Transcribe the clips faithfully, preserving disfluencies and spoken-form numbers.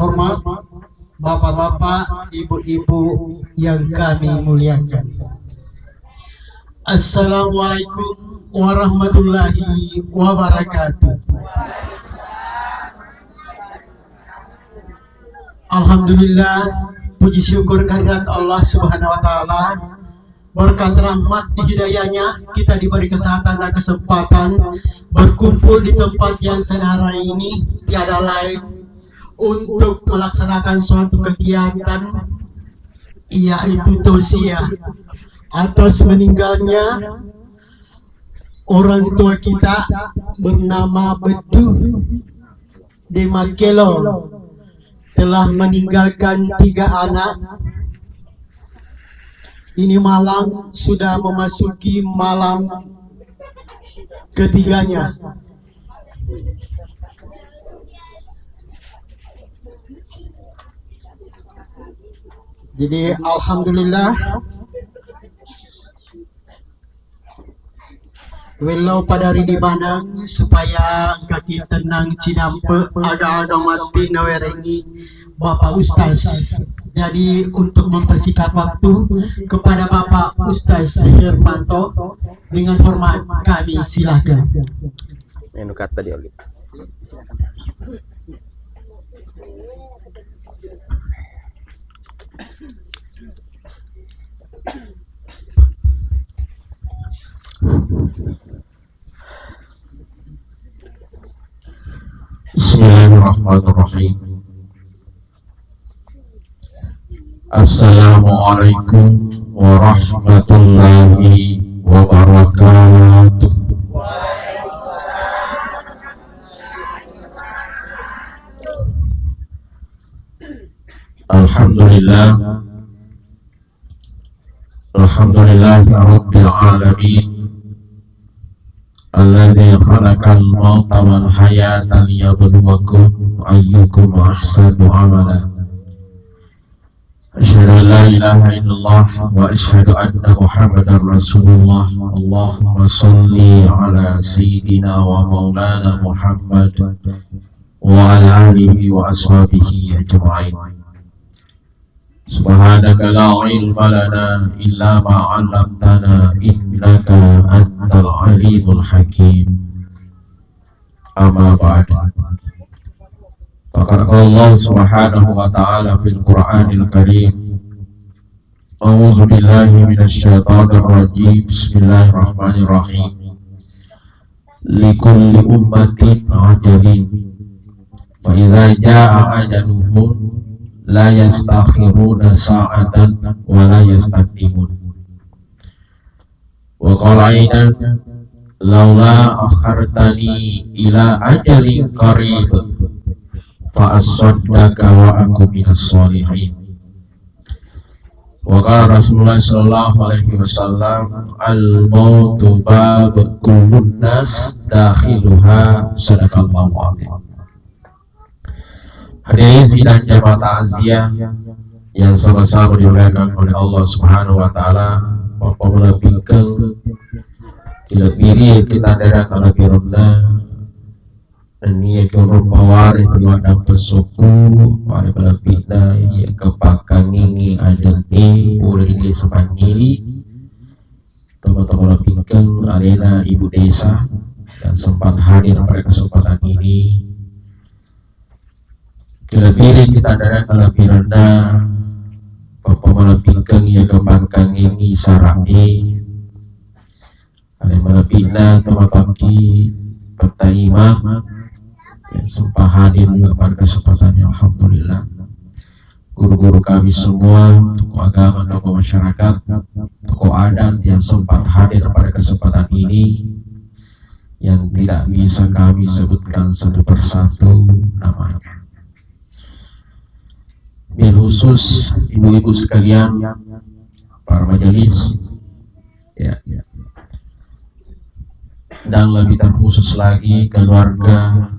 Hormat, bapak-bapak, ibu-ibu yang kami muliakan. Assalamualaikum warahmatullahi wabarakatuh. Alhamdulillah, puji syukur kehadirat Allah Subhanahu wa Ta'ala. Berkat rahmat hidayahnya, kita diberi kesehatan dan kesempatan berkumpul di tempat yang senara ini, tiada lain untuk melaksanakan suatu kegiatan, yaitu tausiah atas meninggalnya orang tua kita bernama Beddu Demakelo, telah meninggalkan tiga anak. Ini malam sudah memasuki malam ketiganya. Jadi, alhamdulillah, wellau pada ri di maneng supaya engkaki tenang cinampe, aga-aga matti nawerengi Bapak Ustaz. Jadi, untuk mempersingkat waktu, kepada Bapak Ustaz Hermanto, dengan hormat kami silakan. Menu kata dia, Oli. Bismillahirrahmanirrahim. Assalamualaikum warahmatullahi wabarakatuh. Alhamdulillah. Alhamdulillahi rabbil alamin. Alladzi khalaqal mauta wal hayata liyabluwakum ayyukum ahsanu amala. Asyhadu an la ilaha illallah wa asyhadu anna Muhammadar Rasulullah. Allahumma shalli ala sayyidina wa maulana Muhammad wa ala alihi wa ashabihi ajma'in. Subhanaka la ilma lana illa ma 'allamtana innaka antal alimul hakim. Amma ba'd. Faqad qala Allah subhanahu wa ta'ala fil Qur'anil Karim. A'udzu billahi minasy syaithanir rajim. Bismillahirrahmanirrahim. Likulli ummatin ajalin. Fa idza jaa ajaluhum la yastakhiruna sa'atan wa la yastaqdimun. Wa qala aidan, laula akhartani ila ajalin qarib fa assaddaqa wa akun minas shalihin. Wa qala Rasulullah sallallahu alaihi wasallam, "Al-mautu bab kullun nas dakhiluha." Sadaqallahul azim. Hadirin sidang jamaah takziah yang sama-sama dimuliakan oleh Allah Subhanahu wa taala, mappammula pikkeng, kilebbiri kita dada kalebbirunna, nennia kero paware keluar dampeng sokku, pare malebbi'na iya kepakkangengi ade'e pole di desa Pannili, tomatoa malebbikkeng alena ibu desa yang sempat hadir pada kesempatan ini. Kilebbiri kita dada kalebbirenna, pappa malebbikkeng iya kepakkangengi sara'e, ale malebbi'na tomatoakki Petta Imam yang sempat hadir juga pada kesempatan ini, alhamdulillah. Guru-guru kami semua, tokoh agama, tokoh masyarakat, tokoh adat yang sempat hadir pada kesempatan ini, yang tidak bisa kami sebutkan satu persatu namanya. Bil khusus, ibu-ibu sekalian, para majelis, ya, ya. Dan lebih terkhusus lagi keluarga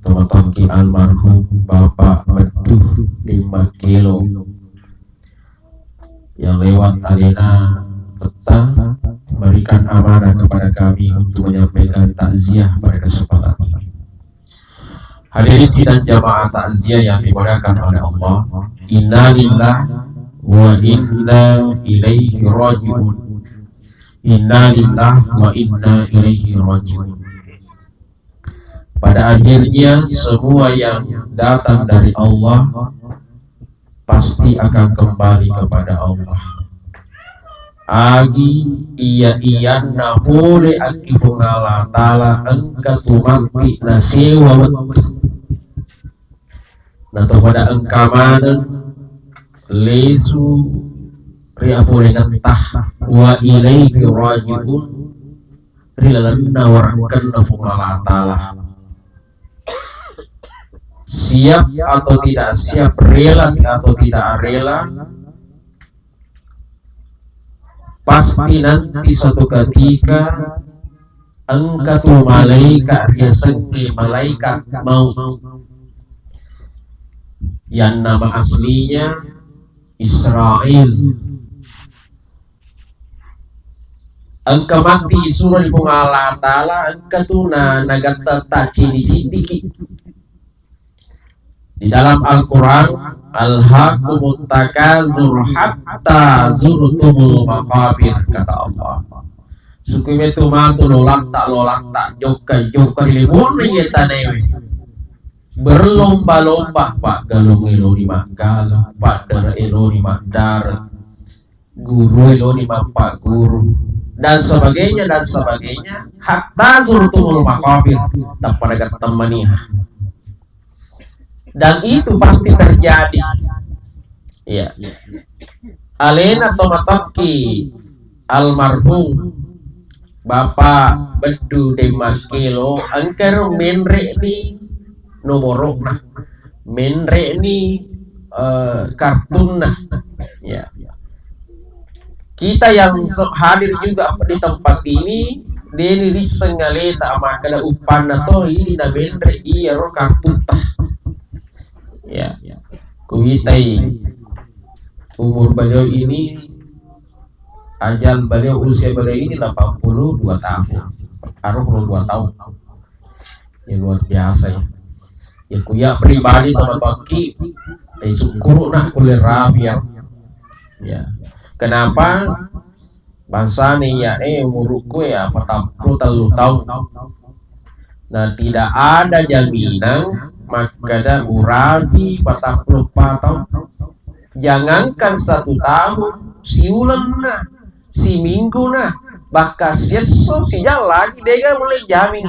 tomatoakki almarhum Bapak Beddu Demakelo yang lewat alena Petta memberikan amanah kepada kami untuk menyampaikan takziah pada kesempatan ini. Hadirin sidang jamaah takziah yang dimuliakan oleh Allah, innalillah wa inna ilaihi raji'un. Innalillah wa inna ilaihi raji'un. Pada akhirnya, semua yang datang dari Allah pasti akan kembali kepada Allah. Agi iya-iyanna pole akki Puang Allah Ta'ala, engka tu mappi nasewa wettu. Nato pada engka maneng lesu ri apolengatta, wa ilaihi raji'un, ri lalenna warakkenna Puang Allah Ta'ala. Siap atau tidak siap, rela atau tidak rela, pasti nanti suatu ketika engka tu malaika riasengke malaika maut. Yang nama aslinya Israel. Engka matti isuro ri Puang Allah Ta'ala, engka tu na, nagatta tacini-ciniki. Di dalam Al-Quran, "Alhaakumut takatsur hatta zurtumul maqabir," kata Allah. Sukui metu matu lolatta, lolatta, jokka, jokka ri liburna iya tanaewe. Berlomba-lomba, paggalung eloni maggala, paddare eloni maddare, guru eloni mappagguru, dan sebagainya, dan sebagainya, hatta zurtumul maqabir, tappa nagattemmaniha. Dan itu pasti terjadi. Iya. Alena to matokki almarhum Bapak Beddu Demmakkelo, engkaro menre'ni nomoro'na, menre'ni, eh, kartunna. Ya. Kita yang so-, hadir juga di tempat ini, deni risseng aleta makkeda uppanna to ini na menre iyaro kartutta. Ya. Kuwitai umur beliau ini, ajal beliau, usia beliau ini delapan puluh dua tahun. Arung puluh dua tahun. Ya, luar biasa, ya. Ya, kuya pribadi to matokki, eh, syukur nak kulle rapi, ya. Ya. Kenapa? Bangsana iya, eh, umurku ya patappulo tellu tahun. Nah, tidak ada jaminan makkeda urapi patappulo empat tahun. Jangankan satu tahun, siuleng na, siminggu na, bahkan siesso, sijang lagi, dega mulai jamin.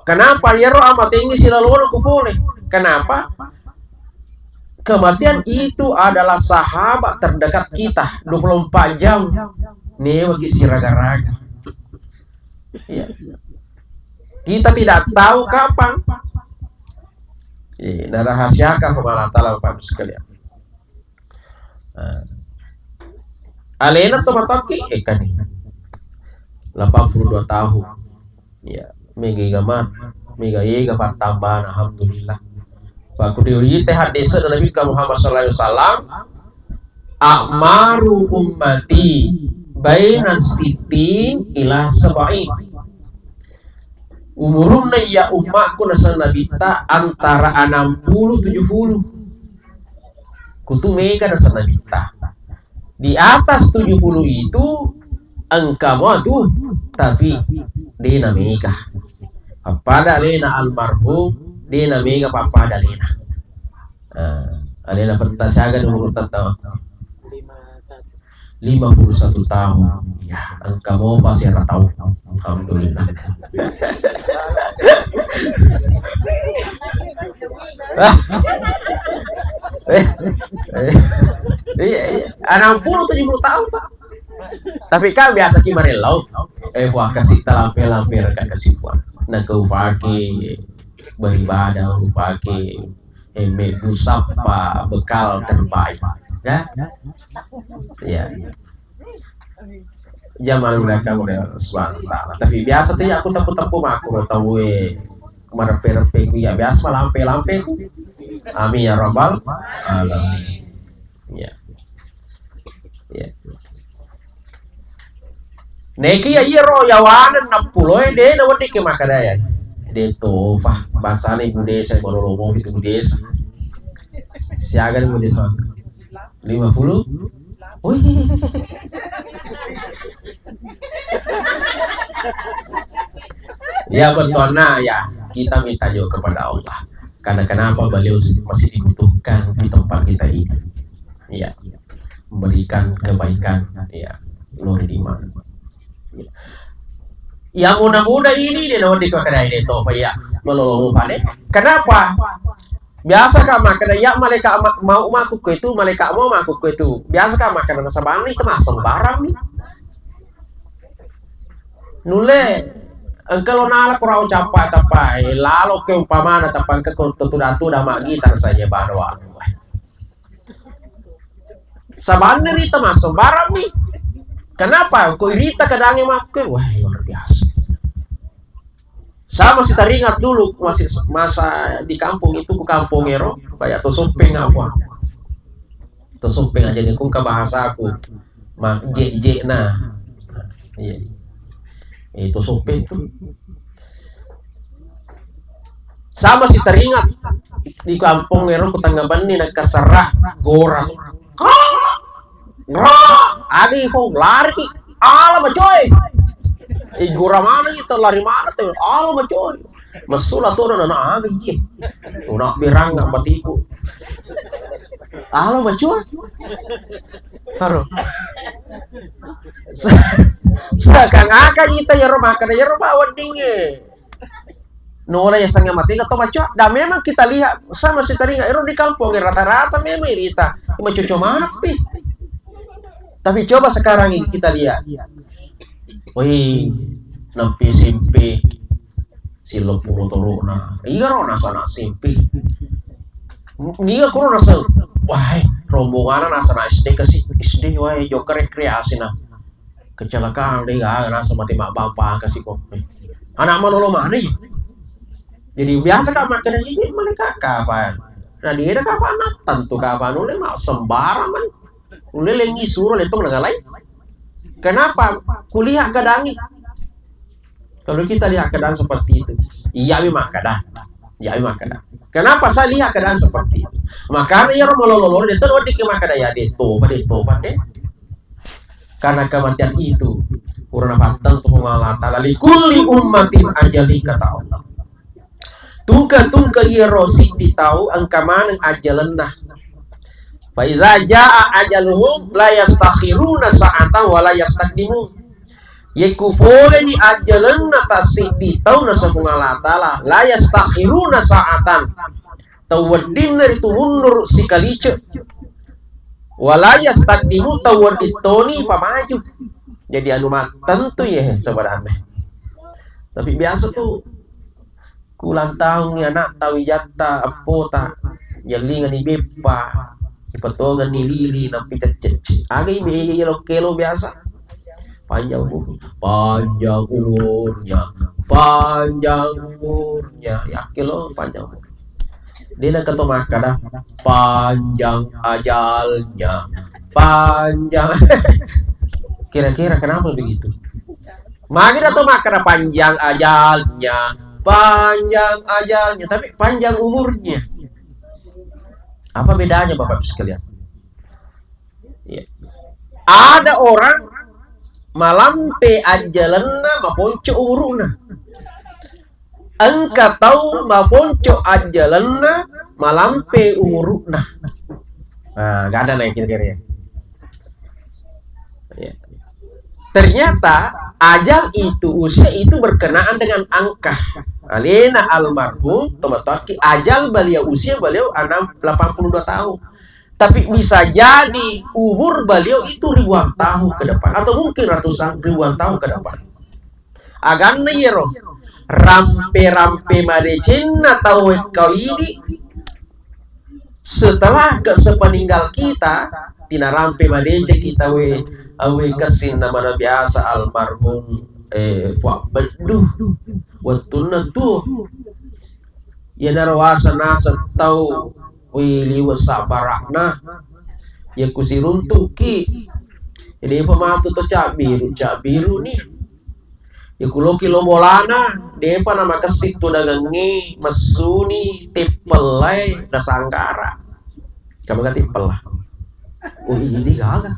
Kenapa? Iyaro amatengngi silolona ku pole. Kenapa? Kematian itu adalah sahabat terdekat kita, dua puluh empat jam. Newaki siraga-raga. Iya. Kita tidak tahu kapan. Iya, narahasiakan Puang Allah Ta'ala, Bapak Ibu sekalian. Nah. Alena to matokki, eh, kan. Delapan puluh dua tahun. Iya, mega ega ma-, mega ega pattambana, alhamdulillah. Wa ku riwayat hadis dari Nabi Muhammad sallallahu alaihi wasallam, "A'maru ummati baina sittin ila sab'in." Umurunna iya ummakku, naseng Nabitta, antara enam puluh tujuh puluh. Kutu mega, naseng Nabitta. Di atas tujuh puluh itu engka mua tu, tapi dena mega. Pappada alena almarhum, dena mega pappada alena. Ah, alena petta siaga di umur tau. Lima puluh satu tahun. Ya, engka mopa sera tahun. Alhamdulillah. Eh, eh, iya, iya. Enam puluh, tujuh puluh tahun, Pak. Tapi kan biasa ki marellau. Eh, wah, kasih talampe-lampe rekan kasih, wah. Nah, kau pakai beribadah, kau pakai, eh, mebbu sappa bekal terbaik. Ya? Ya. Zaman mereka udah subhanallah. Tapi biasa tuh ya aku tepu-tepu mah aku tau, eh, merepe-repe ku ya biasa mah lampe-lampe ku. Amin ya rabbal alamin. Ya. Ya. Neki ya iyaro yawana enam puluh e, de na wedding ke makkeda ya. De topa, bahasana ibu desa, malolo mopi tu ibu desa. Siaga ibu desa? Lima puluh? Wih. Ya, betulnya ya, kita minta juga kepada Allah. Karena kenapa beliau masih dibutuhkan di tempat kita ini? Ya, memberikan kebaikan, ya, nur iman. Ya, muda-muda ini dia nawa di kedai dia topa ya, malolo mopi. Kenapa? Biasa ka makkeda, "Iya, malaika ma-, mau makkukku itu, malaika mau makkukku itu." Biasa ka makkeda, nasabani itu massembarang ni. Nulle, engka lo nala kurang ucappa, tappa, eh, lalo ke umpamana, tappa engka ko tuda-tuda maggitar saja baru. Sabanna rita massembarang ni. Kenapa? Ko irita kedangnge makkue, wah, luar biasa. Saya masih teringat dulu, masih s-, masa di kampung itu, ku kampung ero, kayak to Soppeng apa. To Soppeng aja nih, kung ke bahasaku. Ma-, je-je nah. Iya. Itu Soppeng tuh. Saya masih teringat di kampung ero, ku tengah benni na keserak gora. Ro, agi ko lari ki. Ala macoy. Eh, gora mana kita lari mana tuh? Ala macoy. Masula tuh na agi ye. Una berang nggak matiku. Ala macoy. Haro. Sa-, seakan-akan kita ya rumah kada ya rumah wedding ye. Nola ya sanga mati atau macoa. Dan memang kita lihat sama si teringat ero di kampung rata-rata memang kita macoco mana pi. Tapi coba sekarang ini kita lihat. Wih, nampi S M P siloppu motorona. Iya ro nasana S M P. Iya kuro nasa, wah, rombongan nasana S D ke si S D, wah, jokka rekreasi nah. Kecelakaan deh, ah, rasa mati mak bapak kasih kok. Anak malolo mana ya? Jadi biasa kak makan aja, jadi mana kakak apa? Nah, dia ada kapan tentu kapan oleh mak sembarang man. Oleh lengi suruh letong dengan lain. Kenapa? Kuliah kedangi. Kalau kita lihat keadaan seperti itu, iya memang keadaan. Iya memang keadaan. Kenapa saya lihat keadaan seperti itu? Makanya ya malolo itu dikira keadaan ya, dia tobat, dia tobat deh. Karena kematian itu, purana patteng tu Allah Ta'ala, "Likulli ummatin ajali," kata Allah. Tungke-tungke iyaro siddi tau engka maneng ajalenna. Fa iza jaa ajaluhum la yastakhiruna sa'atan wa la yastaqdimun. Yekku poleni ajalenna tassiddi tau nasaba Puang Allah Ta'ala, la yastakhiruna sa'atan. Tau weddinna ritu mundur sikalice. Wala yastaqdimu, tau wedding toni pamaju. Jadi anu mattentu ye sebenarnya. Tapi biasa tuh kulang tahun ya anak tau ijatta appota, jellingani beppa, ipatongeng ni lili, nampi cecce. Aga ibe yelo kelo biasa. Panjang umur, panjang umurnya, panjang umurnya. Yakke lo panjang umur. Dia nak keto makkada, panjang ajalnya, panjang. Kira-kira kenapa begitu? Magi dah to makkada panjang ajalnya, panjang ajalnya, tapi panjang umurnya. Apa bedanya Bapak Ibu sekalian? Ya. Ada orang malampe ajalanna maponco umuruna. Engka tau maponco ajalanna malampe umuruna. Nah, gak ada naik kira-kira ya. Ya. Ternyata ajal itu, usia itu berkenaan dengan angka. Alena almarhum, tomatoaki ajal beliau, usia beliau enam, delapan puluh dua tahun. Tapi bisa jadi umur beliau itu ribuan tahun ke depan, atau mungkin ratusan ribuan tahun ke depan. Aganna yero, rampe-rampe madecenna tau wekka idi, setelah ke sepeninggal kita, tinarampe madeceng kita we, awe kessinna mana biasa almarhum, eh, Puang Beddu. Wettunna tuo. Iyanaro waseng naseng tau, wih, liwe' sabbara'na. Iya kusiruntu'ki. Jadi, apa matu to cabbiru, cabbiru ni. Iya kuloki lo bolana, depa namakessing tudangengnge, messuni, teppellae, nasanggara. Kamu gati pella. Oh, ini gaga.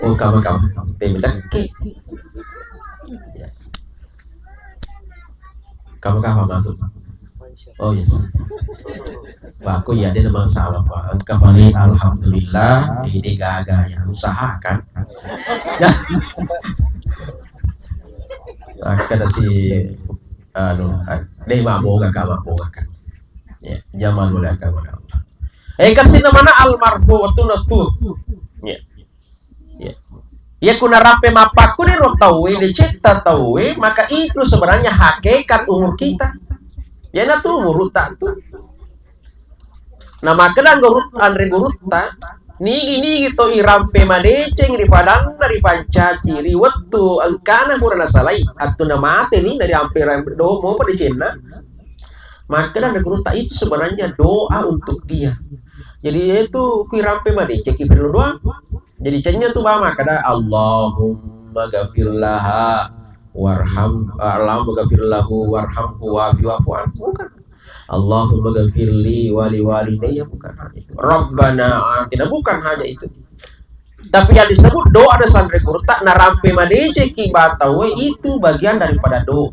Oh, kamu, kamu. Tembak cekki. Ya. Kamu kapan masuk? Oh, iya. Pak, aku ya, dia memang salah, Pak. Kembali, alhamdulillah, ini gaga ya. Usahakan. Ya. Maka si, anu, deh, mabboga, Kak, mabboga, Kak. Ya, zaman mulai agama Allah. Eh, kasih namanya almarhum, waktu natu. Ya. Ya. Ya, kuna rampe mappakku ni ro tauwe, decetta tauwe, maka itu sebenarnya hakikat umur kita. Ya, natu umur tak tu. Nah, makkeda guru, anre gurutta, nigi-nigi to irampe madeceng ri padanna ripancaji ri wettu engkana pura nasalai, attu namate ni nariampe ram-, do mopa decenna. Makkeda anre gurutta, itu sebenarnya doa untuk dia. Jadi, itu kui rampe madeceng ki perlu doa. Jadi, cennya tu ba makkeda, "Allahumma ghafir laha warham, Allahumma ghafir lahu warhamhu wa'fu wa'fu anhu." Bukan. "Allahumma ghafirli wa li walidayya," bukan hanya itu. "Rabbana atina," bukan hanya itu. Tapi yang disebut doa dan sanre gurutta, narampe madeceki batawe itu bagian daripada doa.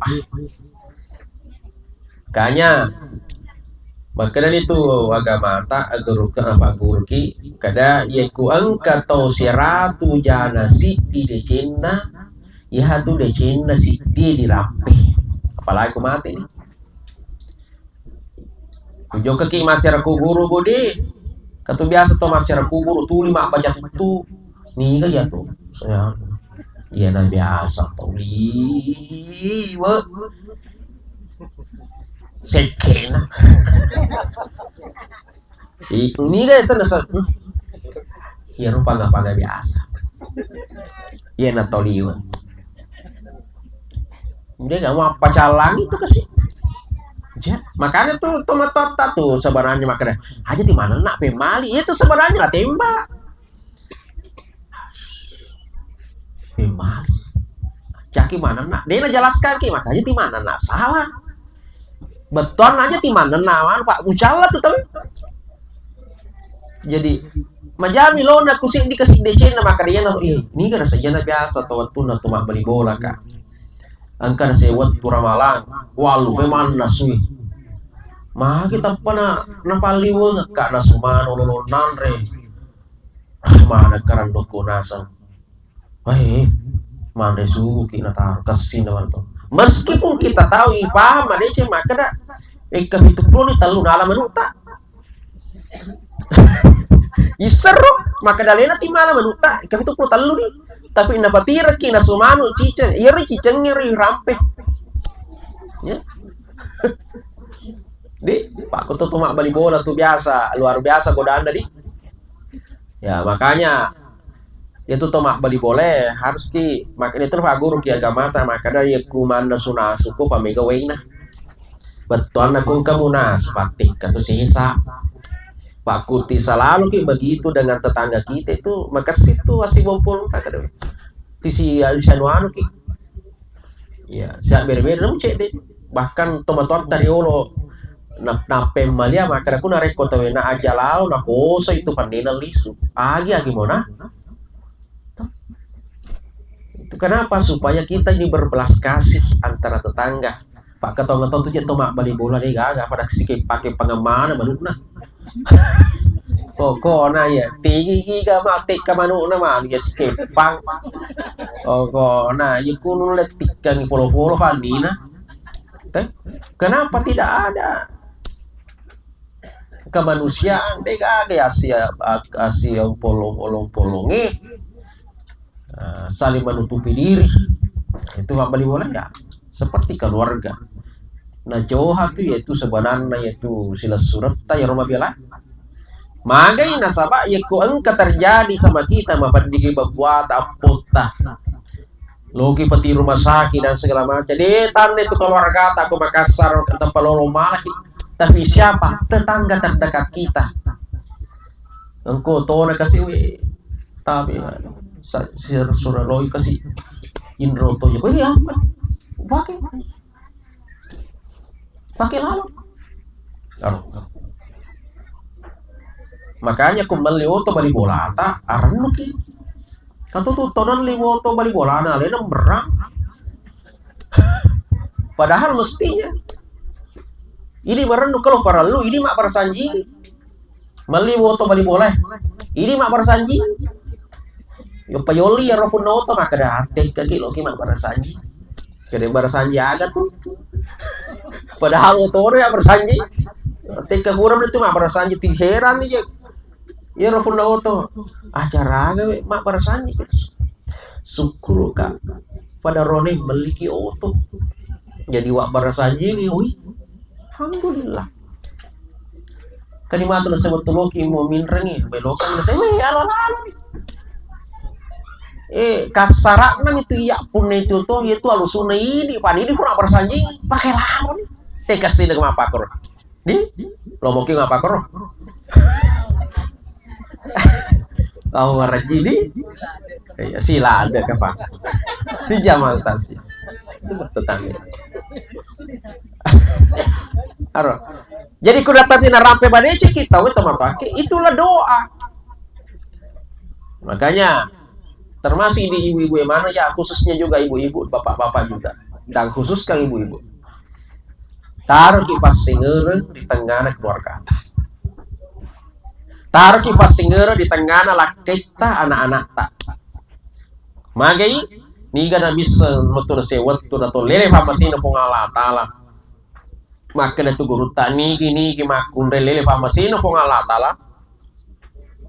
Makanya, makanya itu agamata, guru, apa, guruki, kada, ya ku engka tau seratu jana siddi decenna, ya tu decenna siddi dirampe. Apalagi ku mate ni. Kujokaki masyarakat kuburu, Budi. Katu biasa to masyarakat kuburu tuli mabbaca tuttu. Niga iya tu? Saya, iya na biasa to liwe. Sekena. I-, niga itu nasa. Iya rupa nggak pada biasa. Iya na to liwe. Dia nggak mau apa calang itu kasih. Ya, makanya tuh tomatoatta tuh sebenarnya makanya aja di mana nak pemali itu sebenarnya lah tembak. Pemali. Caki mana nak? Dia jelaskan ki makanya di mana nak salah. Beton aja di mana nak, Pak, mucalla tuh tapi. Jadi majami lo nak kusik dikasih decenna maka dia nah, ih, ini kan saja na biasa tuh waktu na tuh mak beli bola kak. Engka na sewwettu ramalang, walu memang nasui. Magi tappa na, napalliweng ka nasumano lolo nanre. Mana karandokku naseng. Weh, manre subuki nataro, kessin na manto. Meskipun kita tahu, ipaham, madeceng makkeda, ekka pitu pulo ni tellu nala manutta. Isserro, makkeda alena timala manutta, ekka pitu pulo tellu ni. Tapi napatireki nasu manu ciceng, iyaro cicengngero irampe. Ya. Di, Pak, kutu tu mabbali bola tu biasa, luar biasa godaanna di. Ya, makanya itu to mabbali bola harus ki, makanya itu Pak Guru ki agamata, makanya ya ku mannasu-nasu ko pamega waina. Bettuanna kung kamu na seperti katu sesa. Pak Kuti selalu ki begitu dengan tetangga kita itu, makasih tu asi bompol tak ada. Tisi anu anu ki. Iya, sia bere-bere namu cedde. Bahkan tomatoatta riolo na-, nappemmalia makkeda ku narekko tawena aja lao nakoso itu pannena lisu. Agi-agi mona. Itu kenapa? Supaya kita ini berbelas kasih antara tetangga. Pak ketong-ketong tu cedde to mabbali bola de gaga pada sike pake pengemana manukna. Pokokna iya, tigi giga mate ka manukna manu ya sikepang. Pokokna iya kunu lettikkangi polo-polo fanina. Eh, kenapa tidak ada kemanusiaan? De gaga ya asia, asia polong-polong-polongi. Eh, saling menutupi diri. Itu mabbali bola ya. Seperti keluarga. Nah, joha tu yaitu sebenarnya yaitu silessuretta ya Roma bela. Magai nasaba yekko engka terjadi sama kita mapaddigi babbuata appotta. Loki peti rumah sakit dan segala macam. De tanne tu keluarga tak ke Makassar tempat lolo malaki. Tapi siapa? Tetangga terdekat kita. Engko tona kasi we. Tapi sa-, sir-, suraloi kasi inro to. Ko iya apa? Pake. Pake lalo. Aro. Makanya ku melli oto bali bolata, arennuki. Katu tu tonan li oto bali bolana, alena merang. Padahal mestinya ini merennu kalau parellu, ini mak bersanji. Melli oto bali bola. Ini mak bersanji. Yo payoli ya rohun oto maka da tekka ki loki mak bersanji. Kede bersanji aga tu. Padahal oto ya bersanji. Tekka kurang itu mak bersanji ti heran ni je. Ya rohun oto. Acara aga we mak bersanji. Sukkuru ka pada rone melli ki oto. Jadi wa bersanji ni wi. Alhamdulillah. Kani matu na sewwa tuloki mo minrengi, belokang na sewwa, eh, alo-alo ni. Eh, kasara'na mitu iya punna itu to, iya tu alusuna idi, pani idi kurang bersanji, pake lalo ni. Eh, kasih dengan apa kor? Di? Lomoki ngapa kor? Tahu warna di? Iya, sila ada ke, Pak. Di zaman tasi. Itu betul tadi. Aro. Jadi ku datang di narampe badece kita, weh, teman pakai, itulah doa. Makanya termasuk di ibu-ibu yang mana ya, khususnya juga ibu-ibu, bapak-bapak juga, dan khususkan ibu-ibu. Taroki passingereng di tengngana keluargata. Taroki passingereng di tengngana lakketta, anak-anakta. Magai, niga nabisseng metu nasewettu nato lele pammasena Puang Allah Taala. Makkeda tu gurutta, nigi-nigi makkunrai lele pammasena Puang Allah Taala.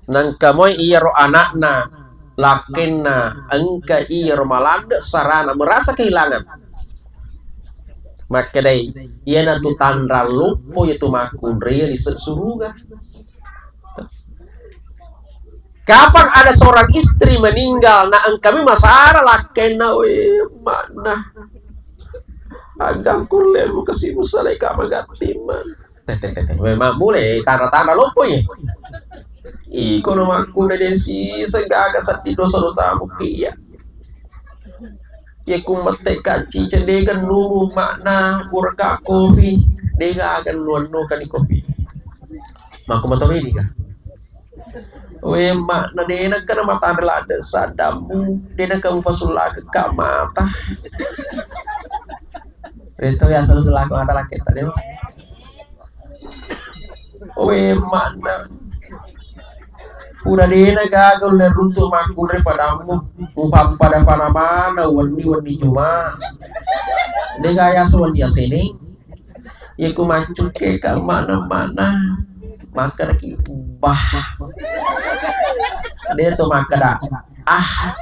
Nangka moi iyaro anakna, lakkenna, engka iyaro maladde sarana, merasa kehilangan. Makkedai, iyanatu tanrang loppo iya tu makkunrai lise suruga. Kapan ada seorang istri meninggal, na engkami masara lakkenna, we, makna. Agangku lemu kasimu salai ka magattimma. Teh, teh, teh, teh. Memang mulai tanra-tanra loppo ya. Iko no makku de desi segaga seddi dosa-dosamu iya. Ya ku mette kacica de gennu makna gurka kopi de gaga nuanno kani kopi. Makku matau ini ka. We makna de na kana matanre ladde saddamu de na kamu pasullake ka mata. Reto ya selaku mata laki tadi. Oe, makna. Pura dena gaga ulle runtu makkunrai padamu. Upappada pada mana wenni-wenni Juma. De gaya so wenni asene. Iyaku maccuke ka mana-mana. Makkadaki bah. De to makkada ah.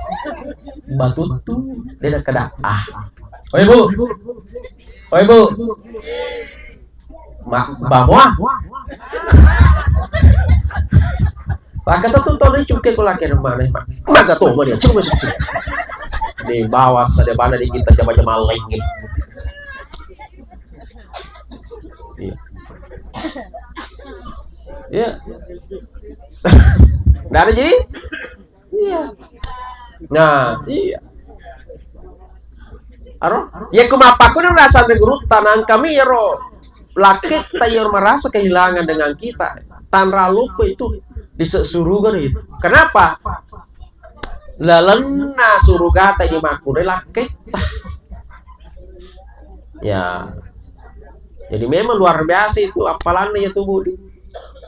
Batuttu de nakkada ah. Oi, Bu. Oi, Bu. Ma-, bamoa. Maka tu tu tu cuke ko laki mana ma-, maka tu mana cuma cuke. Di bawah sada bana di kita jama-jama lagi. Iya. Iya. Nggak ada jadi? Iya. Nah, iya. Aro, ya ku mappakkuni rasa gurutta nangkami iyaro lakketta iyaro merasa kehilangan dengan kita. Tanra loppo itu di se-, suruga itu. Kenapa? Lalenna surugata di makkunrai lakketta. Ya. Jadi memang luar biasa itu appalanna ya tubuh di.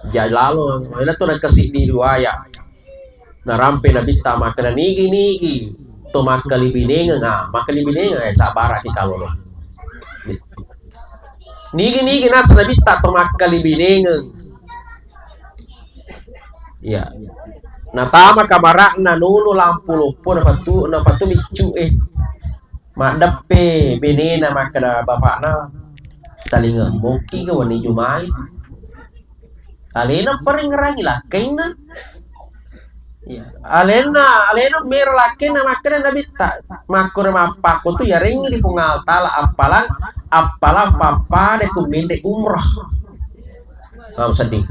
Jalalo, mana tu nangkasi di riwayat. Narampe Nabitta makkeda, "Nigi-nigi to makkalibinengeng, ah, makkalibinengeng, eh, sabaraki kalono. Nigi-nigi nasa Nabitta to makkalibinengeng." Iya. Natama kamara'na nunu lampu loppo napatu, napatu miccu, eh. Maddeppe benena makkeda bapakna, "Talingemmoki ga wenni Jumai." Alena paringerangi lakkainna. Iya. Alena, alena mero lakkainna makkeda Nabitta, "Makkoro mappakko tu yarengngi di Puang Allah Taala appalang, appalang pappada ku mende umroh." Paham sedih.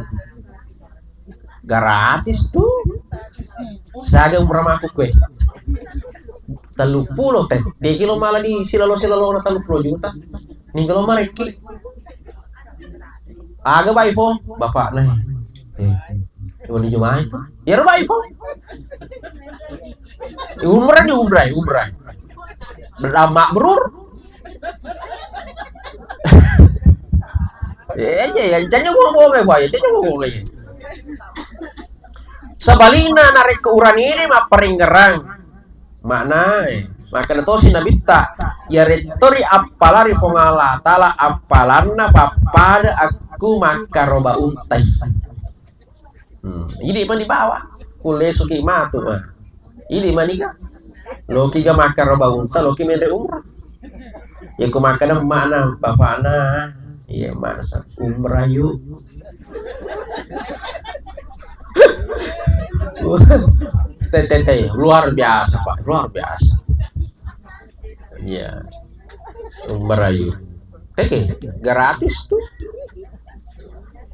Gratis tu. Saga umroh makku kue. Telluppulo tette ki lo mala di silalo-silalo na telluppulo juta. Ningka lo marekki. Aga bai po, bapak nah. Eh, coba di jemaah itu. Ya bai po. Umrah di umrah, umrah. Berlama berur. Eh, ya, ya, jangan bohong-bohong ya, Pak. Jangan bohong-bohong ya. Sebaliknya, narekko urane mapparengngerang. Maknae, makkeda tosi Nabitta, "Iyarettori appala ri Puang Allah Taala appalanna pappada akku makkaroba untai." Hmm, idi mani bawa. Kulle suki matu mah. Idi mani ga. Loki ga makkaroba unta, loki menre umrah. Ya ku makkeda makna bapakna, iya makna sa-, umrah yuk. Tete, luar biasa, Pak, luar biasa. Iya. Merayu. Oke, gratis tuh.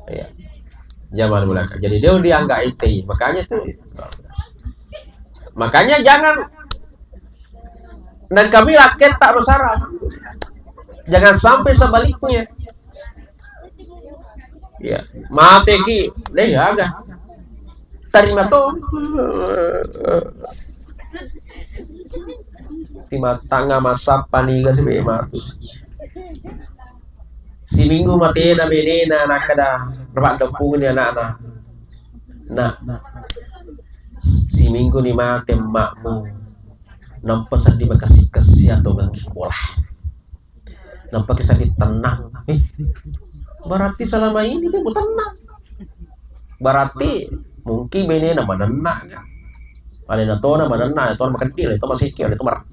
Iya. Zaman belakang. Jadi dia dianggap itu. Makanya tuh. Makanya jangan, dan kami rakyat tak bersalah. Jangan sampai sebaliknya. Iya, mate ki, deh, aga. Tarima to. Timattanga massappa niga sibe matu. Siminggu matena benena nakkeda, repa deppungni anakna. Nak, siminggu ni mate emmakmu. Nampa seddi makessi-kessi atau gangki bola. Nampaki seddi tenang. Eh, berarti selama ini dia tenang. Berarti mungkin benena manenna, kan? Alena tona manenna, tona makeddi, alena tona masiki, alena tona mar-,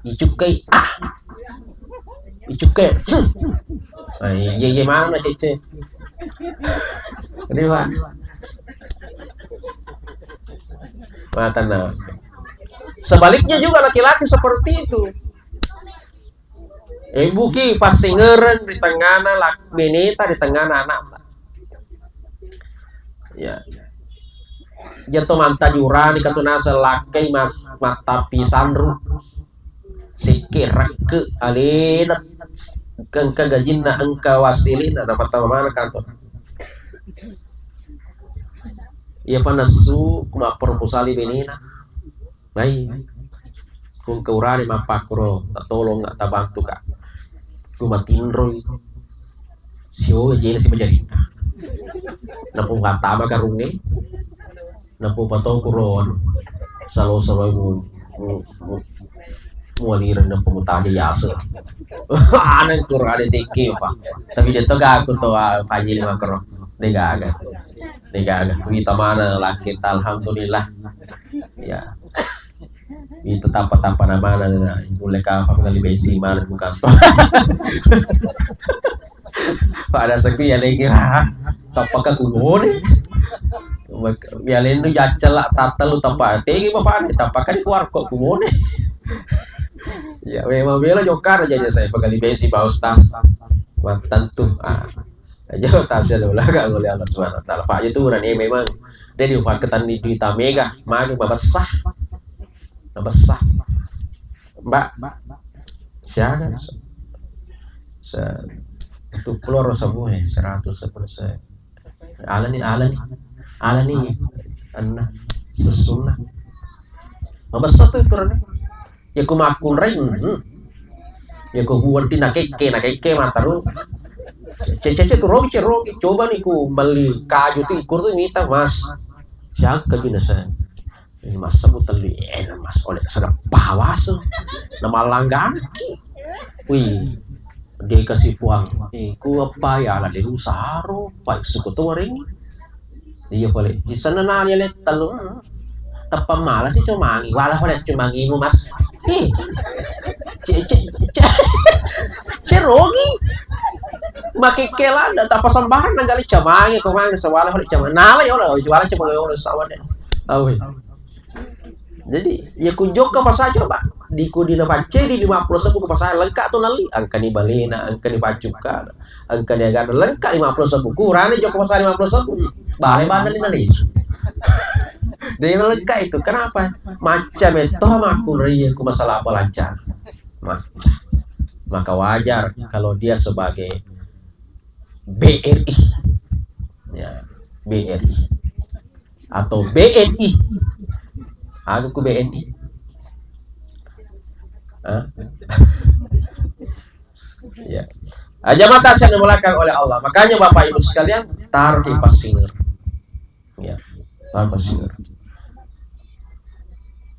icukkai, ah, icukkai. Nah, iya, iya, mana, Cece? Ini, Pak. Mata, nah. Sebaliknya juga laki-laki seperti itu. Ibuki passingereng ri tengngana lak-, beneta, ri tengngana anakta. Ya. Jato mantajurani katu naseng lakkai mas-, mattappi sanru. Sikke rekke alena engka gajinna, engka wasilina, napattama maneng kantor. Iya pa nassu ku mapproposali benena. Nai, ku engka urane mappakkuro, tatolong, tabantu ka. Ku matinroi. Sio jena sipajarinna. Nappa mattama karungnge. Nappa patokuro anu. Salo-salo mu, mu, mu, mualireng nappa mutaja yase. Aneng kurang ada sikki, Pak. Tapi dia toga aku to, ah, pajili makro. Degaga. Degaga. Wita mana laki, alhamdulillah. Ya. Itu tapa-tapa na mana, mulai kapan kali besi mana bukan. Pada sepi ya lagi lah. Tapa ke kubone. Ya lendu jacel lah, tata lu tapa. Tegi bapak ni tapa kan keluar kok kubone. Ya memang bela jokar aja saya pegawai besi Pak Ustaz. Wah, tentu. Ah. Aja tasya lola gak ngoleh Allah Subhanahu wa Ta'ala. Pak, itu urane memang dia diupaketan di duit mega, mage mabessa. Mabessa. Mbak, siaga? Se-, itu keluar sabu, eh, seratus sepuluh se-, alani, alani, alani, anna, susunna. Mabessa tuh itu urane. Ya ku makkunrai, hmm. Ya ku buanti nakekke, nakekke mataru. Cece, cece tu rogi, ce rogi. Coba ni ku melli kaju tu ikur tu mita, Mas. Siapa kaju nasa? Ini Mas sebut teli, eh, Mas oleh sedap bawas. Nama langgangki. Wih, dia kasih puang. Eh, ku apa ya lah, dia usaha ro, Pak, suku tu waring. Iya pole. Di sana nani le tellu. Teppa mala si cumangi. Wala pole cumangi mu, Mas. Eh. Ce, ce, ce, ce rogi. Makekke landa tappa sembarang nanggali cumangi, ko mang sewala pole cumangi. Nala ya Allah, juara cumangi ya Allah sawane. Awe. Jadi, ya ku jokka pasai coba. Di ku dina paccedi lima puluh sebbu ku pasai lengka tu nalli. Engkani balena, engkani paccukka, engkani agana lengka lima puluh sebbu. Ku urane jokka pasai lima puluh sebbu. Bale bana lina lesu. Dia lengkap itu. Kenapa? Macca metto makkunrai ku masalah apa lancar. Macca. Maka wajar kalau dia sebagai B R I. Ya, B R I. Atau B N I. Aku ku B N I. Hah? Ya. Aja mata saya dimulakan oleh Allah. Makanya Bapak Ibu sekalian, taruh di pasir. Ya, taruh pasir.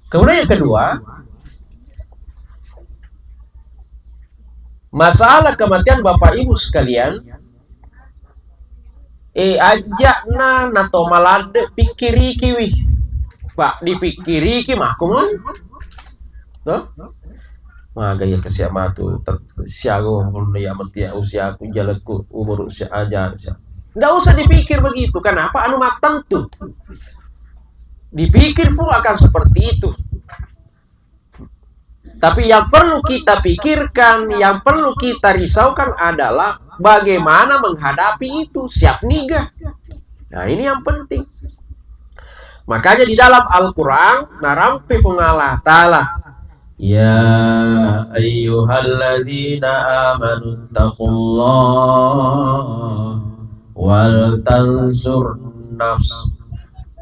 Kemudian yang kedua, masalah kematian Bapak Ibu sekalian, eh, ajakna nato maladde pikkirikiwi. Pak, dipikkiriki makkumoi. Toh? Maga iya kasiak matu, ter-, siago ulunna iya mati usiaku, jalekku, umur usia aja, usia. Nggak usah dipikir begitu. Kenapa? Anu mattentu. Dipikir pun akan seperti itu. Tapi yang perlu kita pikirkan, yang perlu kita risaukan adalah bagaimana menghadapi itu, siap niga. Nah, ini yang penting. Makanya di dalam Al-Quran, narampe Puang Allah Ta'ala, "Ya ayyuhalladzina amanu taqullah wal tansur nafs."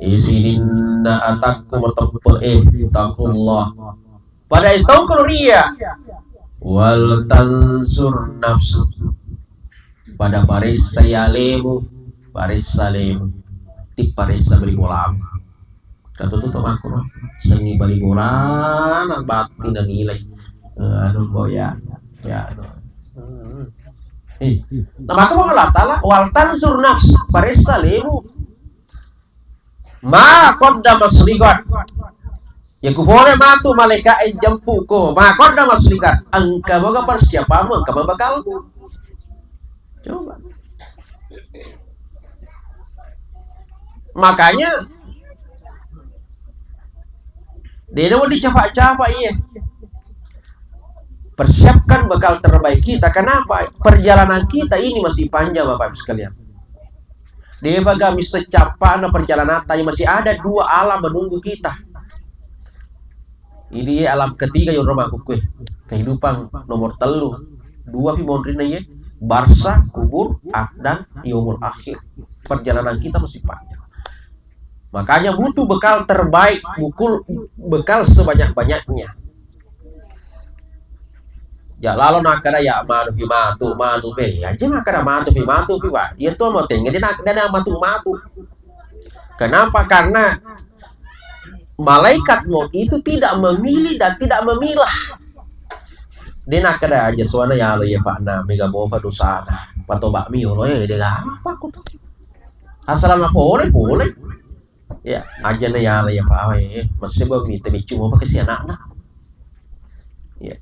Isininna atakku mateppe e, taqullah. Pada tongkol ria. Wal tansur nafs. Pada paressa alemu, paressa alemu. Ti paressa bali bola. Katutu to makku, no. Sengi bali bola, na batti na nilai. Eh, anu, bo, ya. Ya, anu. Hmm. Eh, na maka Allah Ta'ala, wal tansur nafs, paressa alemu. Ma qaddamat lighad. Ya ku pole matu malaika e jemput ko. Ma qaddamat lighad. Engka moga persiapanmu, engka moga bekalmu. Coba. Makanya, de' na mau dicapak-capak, iya. Persiapkan bekal terbaik kita. Kenapa? Perjalanan kita ini masih panjang, Bapak Ibu sekalian. De'pa ga misseng cappa'na perjalananta, masih ada dua alam menunggu kita. Ini alam ketiga yang rumah kuku, kehidupan nomor tellu. Dua pi monrina ye, barsa, kubur, ak-, dan yaumul akhir. Perjalanan kita masih panjang. Makanya butuh bekal terbaik, bukul-, bekal sebanyak-banyaknya. Ya, lalo nakkeda, ya, matu pi matu, matu pi. Ya, aja makkeda matu pi matu pi, Pak. Iya tuh mau tengge, dia nak-, dia nak matu-matu. Kenapa? Karena malaikat maut itu tidak memilih dan tidak memilah. Dia nakkeda aja suana ya lo ya Pak, na mega mopa dosana. Patoba mi lo, eh, dia apa aku tuh? Asal anak boleh, boleh. Ya, aja na yala ya Pak, eh, masih belum minta bicu mau pakai si anakna. Ya.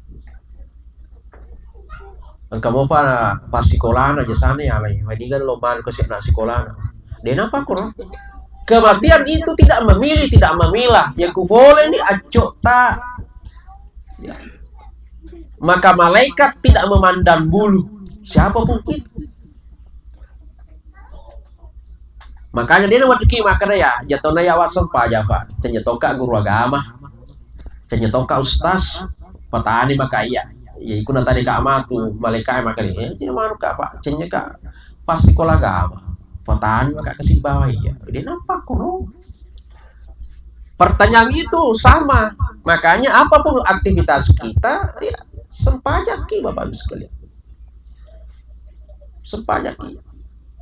Engka mopa pas sikolana aja sana ya, mai. Mai diga lo mal ke si anak sikolana. Dia napa kurang? Kematian itu tidak memilih, tidak memilah. Ya ku boleh ni acok tak. Ya. Maka malaikat tidak memandang bulu. Siapapun kita. Makanya dia waktu ki makkeda ya, jatona ya waseng pa aja, Pak. Cenye toka guru agama. Cenye toka ustaz. Patani maka iya. Ya, iku na tadi ka matu, malaikat makkeda, "Eh, jadi manu ka, Pak. Cenye ka pas sekolah agama." Patani maka kasih bawa iya. Dia nampak kurang. Pertanyaan itu sama. Makanya apapun aktivitas kita, ya, sempajaki Bapak Ibu sekalian. Sempajaki.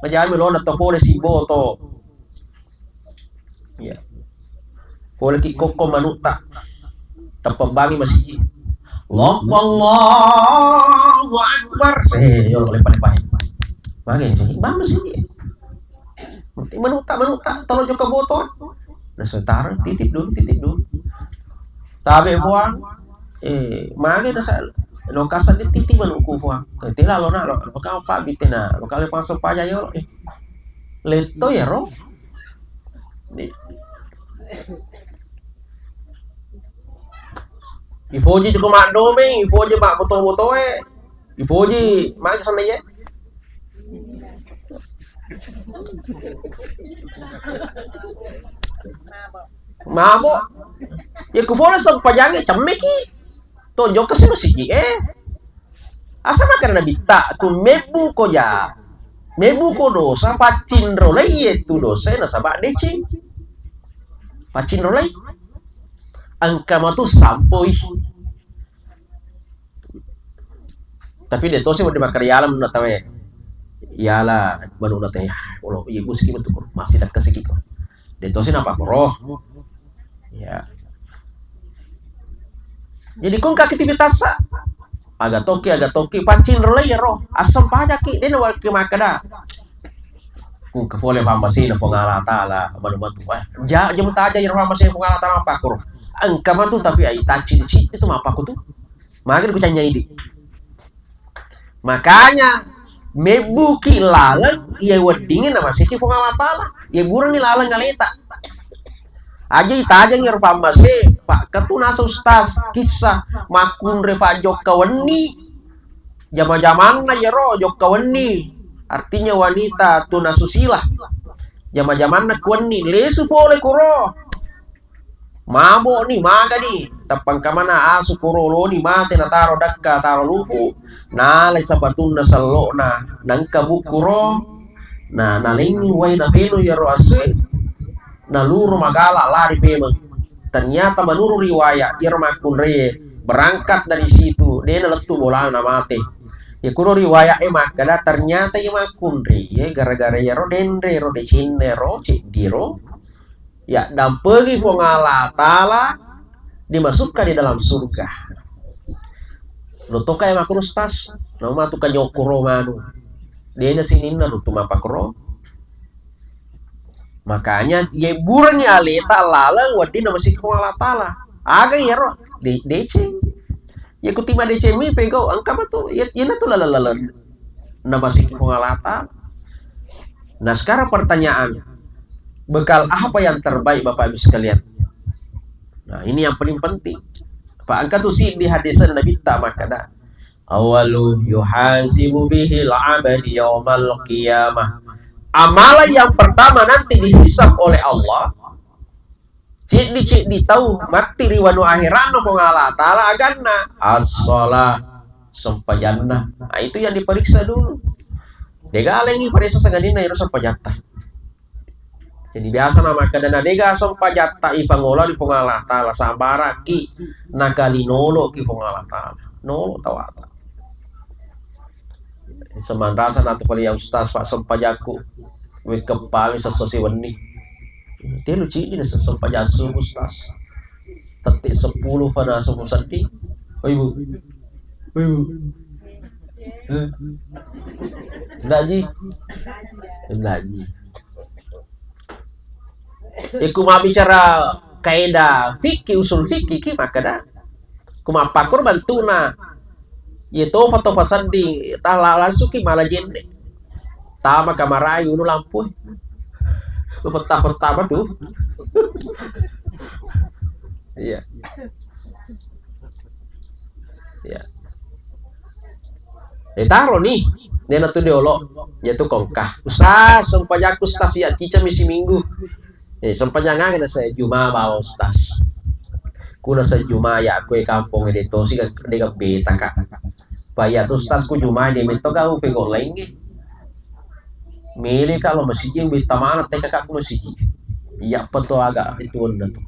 Majami lo na to pole si boto. Ya. Pole ki kokko manutta. Tepebbangi masigi. Allahu Akbar. Eh, yo lepa-lepa. Mage sih, bang masigi. Manutta, manutta, tolo jokka boto. Nah, sekarang titip dulu, titip dulu. Tabe buang. Eh, mage nasa lokasa di titip manukku buang. Tela lo na lo, lo kau pa bitena, lo kau pang sempaja yo. Eh. Letto ya ro. Di. Ipoji ko madome, ipoji mak boto-boto e. Ipoji, magi sana ye. Mabo. Ya ku pole sempajangnge cemmeki. To jokka siro siki eh. Asa makkeda Nabitta, ku mebbu ko ja. Mebbu ko dosa, paccinrolai yetu dosa nasaba deceng. Paccinrolai. Engka matu sampoi. Tapi de tosi wedding makkeda yala menuna tawe. Yala menuna tawe. Ulo, iya, musiki metu ko. Masih dekkesiki ko. De tosi napakkoro. Ya. Jadi kong aktivitas sa. Aga toki, aga toki, paccinrolai iyaro. Assempajaki, de nawakki makkeda. Ku ke pole pammasena Puang Allah Taala, manu matu. Wah, ja, jam taja iyaro pammasena Puang Allah Taala mappakkoro. Engka matu tapi ai tacci-cicci itu mappaku tu. Magi ku canyai di. Makanya mebbuki laleng iya weddingnge namaseki Puang Allah Taala. Iya burengngi laleng aleta. Aja itajengngi ero pammase, Pak, ketu naseng Ustaz, kisah makkunre Pak jokka wenni, jama-jamanna iyaro jokka wenni, artinya wanita tuna susila, jama-jamanna ku wenni, lesu pole kuro, maboni, magani, teppangkamana asu kuro loni mate nataro dakka, taro lupu, nalai sapatunna sello'na, nengka bukkuro, na nalengngi wai napenu iyaro asue, naluro magala lari pemeng. Ternyata menurut riwayat, iyaro makkunreye berangkat dari situ, de nalettu bolana, mate. Yakuro riwayat e makkeda, ternyata iya makkunreye gara-gara iyaro denre ro, decenna ro, ceddiro, ya dampegi Puang Allah Taala dimasukkan di dalam surga. Lo toka e makuru stas, nama tu kanyokuro manu. Dena sininna rutu mapakro. Makanya, yebburengngi aleta laleng wedding namasiki Puang Allah Taala. Aga iyaro? De-, deceng. Ye kutima deceng mi pegau, engka matu, ye-, yenatu laleng-laleng namasiki Puang Allah Taala. Nah, sekarang pertanyaan, bekal apa yang terbaik Bapak Ibu sekalian? Nah, ini yang paling penting. Pak, engka tu siddi hadis Nabi ta makkeda, Awalu yuhasibu bihil abadi yaumal qiyamah. Amalan yang pertama nanti dihisab oleh Allah, ceddi-ceddi tau matti ri wanu akhiranna Puang Allah Taala aganna, as-shalah, sempajanna. Nah, itu yang diperiksa dulu. Dega alengi paresa sangadinna ero sempajatta. Jadi biasa na makkeda na dega sempajatta ipangolo ri Puang Allah Taala, sabaraki nakalinoloki Puang Allah Taala. Nolo tawata. Semanrasa natu pale ya Ustaz, Pak, sempajakku. Wekkeppami sesso siwenni. Telu cidi na sempajak subuh, Ustaz. Tetti sepuluh pada subuh seddi. Oh, Ibu. Oh, Ibu. Eh. Ndak, Ji? Ndak, Ji. Iku mabbicara kaidah fikih, usul fikih ki makkeda. Ku mappakkoro bentukna. Iya tofa-tofa sedding, ta la-, langsung ki mala jenne. Tama kamarai ulu lampu. Lu petta-petta apa tuh? Iya. Iya. Eh, taro ni. Nena tu diolo. Ya tu kongkah. Ustaz, sempajakku Ustaz ya cica misi minggu. Eh, sempajangan na saya Juma bawa Ustaz. Kuna saya Juma ya aku e kampung de tosi de beta ka. Pak, iya tu Ustaz ku Juma de metto kau pegau laingnge. Mele ka lo masiji beta mana te kakak ku masiji. Iya peto aga itu onda tu.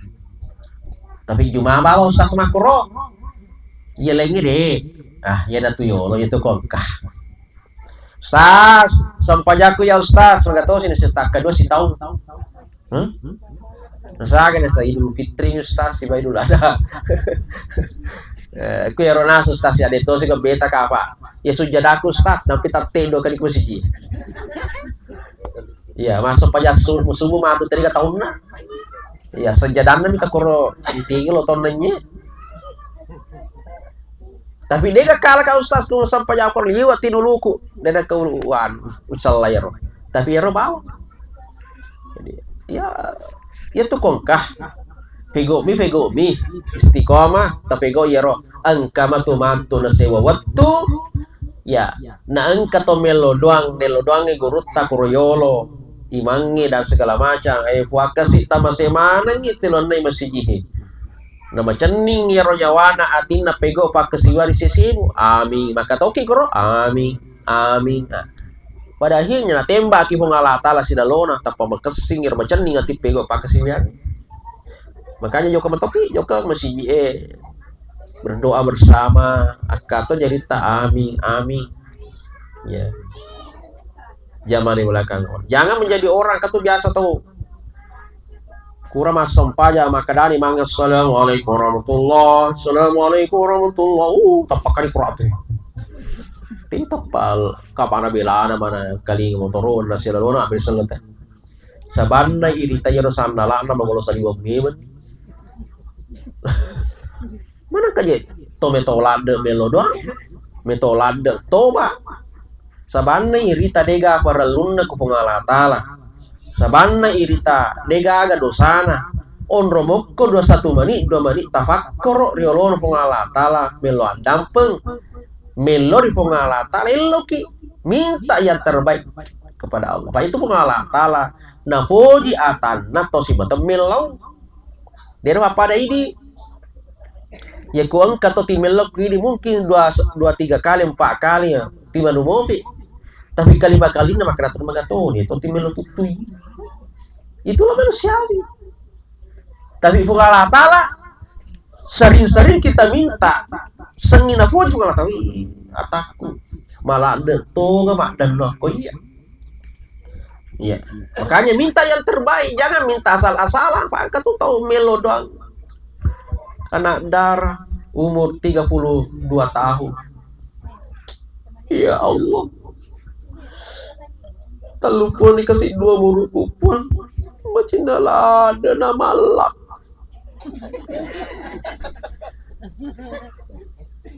Tapi Juma bawa Ustaz makro. Iya laingnge de. Ah, iya datu yolo itu kongkah. Ustaz, sempajakku ya Ustaz, maga tosi na setakka dua sitaung. Hah? Nasaga nasa Idul Fitri Ustaz, siba Idul Adha. Eh, ku ero nasu Ustaz ya de tosi ke beta kapa. Ya sujadaku Ustaz, tapi tatte do kali ku siji. Iya, masuk pajak su-, subuh matu tadi ka tahunna. Iya, sejadanna mi ka koro tinggi lo tonnenye. Tapi dega kala ka Ustaz ku sampajako liwat tinuluku. Dena keuan ucalla yero. Tapi yero bawang. Jadi, ya, ya tu kongkah. Pegomi, pegomi. Istiqomah, tapego yero. Engka matu mantu na sewa wettu. Ya, na engka to melo doang, melo doang e gurutta kuro yolo. imangnge dan segala macam, eh, puakkasi tamase manengngi telonna masijihe. Namacenning iyaro nyawana atinna pegau pakkasiwiang ri sesemu. Amin. Maka toki koro, amin. Amin. Nah, pada akhirnya natembaki Puang Allah Ta'ala silalona, tappa makessing iyaro macenning ati pegau pakkasiwiang. Makanya jokka matoki, jokka masiji, eh, berdoa bersama, akkato jarita amin, amin. Ya. Zaman di belakang. Jangan menjadi orang katu biasa tau. Kura massempajang makkedani mangga assalamualaikum warahmatullah, assalamualaikum warahmatullah. Uh, tappakani kuratu. Ti teppal kapana belana mana kaling motorona silalona ambil selete. Sabanna irita iyaro sannala'na magolo saliweng memeng. Manengka je to meto ladde melo doang, meto ladde toba. Sabanna irita dega parellunna ku Puang Allah Ta'ala. Sabanna irita dega aga dosana. Onro mokko dua satu mani, dua mani tafakkoro riolona Puang Allah Ta'ala melo addampeng. Melo ri Puang Allah Ta'ala, eloki minta yang terbaik kepada Allah. Apa itu Puang Allah Ta'ala napoji atanna to simateng mellau. Dero appada idi. Ya ku engka to timello ku idi mungkin dua, dua tiga kali, empat kali ya. Timanu mopi. Tapi kalima kalinna makkeda to magatoni to timello tuttui. Itulah manusiawi. Tapi Puang Allah Ta'ala sering-sering kita minta, sengi napoji Puang Allah Ta'ala, "Wih, atakku, maladde toga maddanno ko iya." Iya. Makanya minta yang terbaik, jangan minta asal-asalan. Pak, engka tu tau melo doang. Anak darah umur tiga puluh dua tahun. Ya Allah. Tellupuni kasi dua muruku pun. Macinna lada na mallak.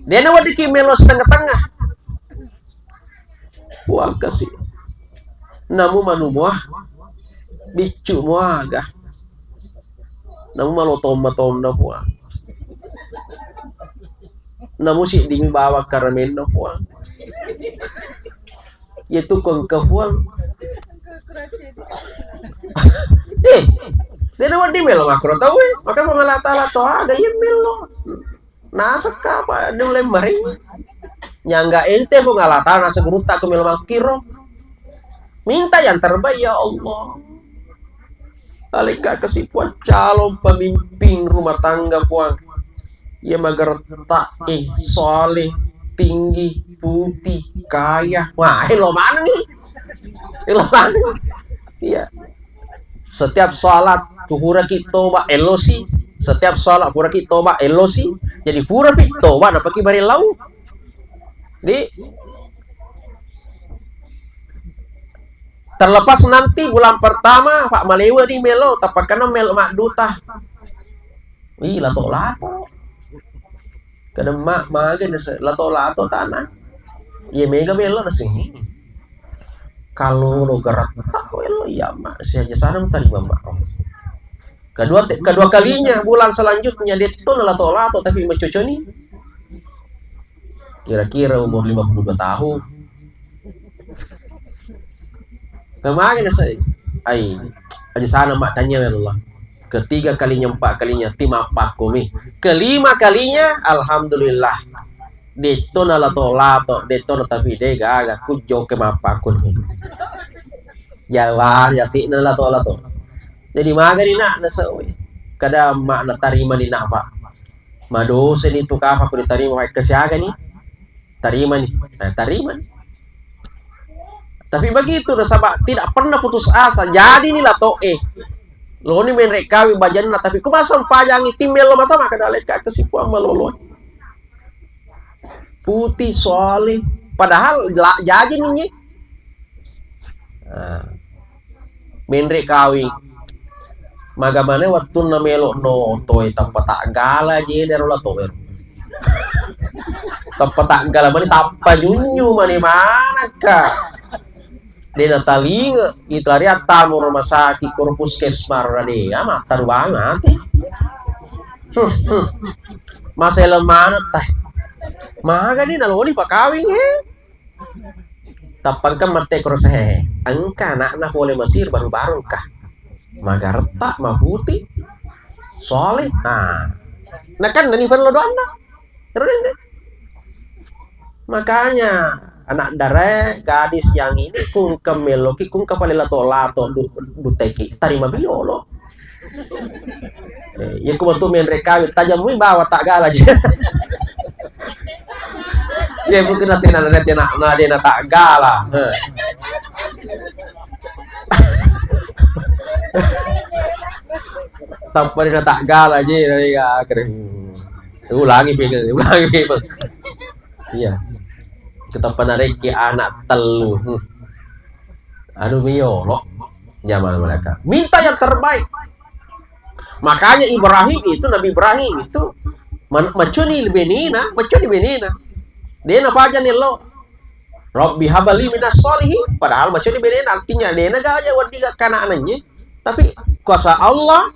Dena weddikki melo setengah-tengah. Puang kasi. Namu manu mua. Biccu muaga. Namu malo tomma-tomma puang. Namu siddimi bawang karamenna puang. Yetu ko engka puang. Eh, dena wedding melo makkoro tau e. Maka Puang Allah Ta'ala to aga iya melo. Nasakka apa de ulle maring. Nyangga ente Puang Allah Ta'ala naseng gurutta ko melo makkiro. Minta yang terbaik ya Allah. Alekka kasi Puang calon pemimpin rumah tangga Puang. Iya mageretta, eh, soleh, tinggi, putih, kaya. Wah, elo manengi. Elo maneng. Iya. Setiap salat puraki toba elosi. Setiap salat puraki toba elosi. Jadi puraki toba napaki barellau. Di terlepas nanti bulan pertama, Pak, malewe di melo, tapakana melo madduta. Wih, lato-lato. Kadang mak maga nase lato-lato tanah. Iya mega melo nase. Kalau lo gerak tak melo iya mak, si aja sana tadi mama. Kedua te- kedua kalinya bulan selanjutnya dia tuh lato-lato tapi macoconi. Kira-kira umur lima puluh dua tahun. Kemarin saya, ai, aja sana mak tanya ya Allah. Ketiga kalinya, empat kalinya, tim apa aku mi? Kelima kalinya, alhamdulillah. Detto na lato-lato, detto na tapi de gaga, ku joke mappaku mi. Jawa, ya sih na lato-lato. Jadi magari nak, nasa, kada mak na tarima ni nak, Pak. Madose ni tu kapa ku ditarima, Pak, kesiaga ni? Tarima ni. Nah, tarima ni. Tapi begitu, nasaba tidak pernah putus asa. Jadi ni lato e. Loni menre kawi bajanna, tapi ku masang pajangi tim melo mata maka dalek ka kesipuan malolo. Putih, soleh. Padahal la- jaji ni. Nah. Menre kawing. Maga maneng wettunna melo no toe tappa taggala je dero la toe. Tappa taggala mani tappa junyu mani manakka. De natalinga, itu hari attamu rumah sakit, koro puskesmas, de, ya, mataru banget, eh. Hmm, hmm. Masa lemana tah. Maga ni naloni pakawing, eh. Tappangka mate koro sehe. Engka anakna pole Mesir baru-baru engka. Magaretta, maputi, soleh. Ah. Nakan nani perlu doanna. Terus ini. Makanya anak dare gadis yang ini kung kemeloki kung kepala lato-lato du, duteki tarima biolo. Eh, ya ku bantu menre kawin tajamui bawa tak gala je. Ya mungkin nanti nanti nanti nak nanti nak tak gala. Heh. Tappa ri nataggala je, dari akhir. Ulangi pikir, ulangi pikir. Iya. Kita penarik ke anak telu. Hmm. Aduh, miolo. Zaman mereka. Minta yang terbaik. Makanya Ibrahim itu, Nabi Ibrahim itu, man- macuni benena, macuni benena. Dia napaja nelo. Rabbi habli minas sholihin. Padahal maksudnya beda, artinya dena gaja waddi ga kana anaknya. Tapi kuasa Allah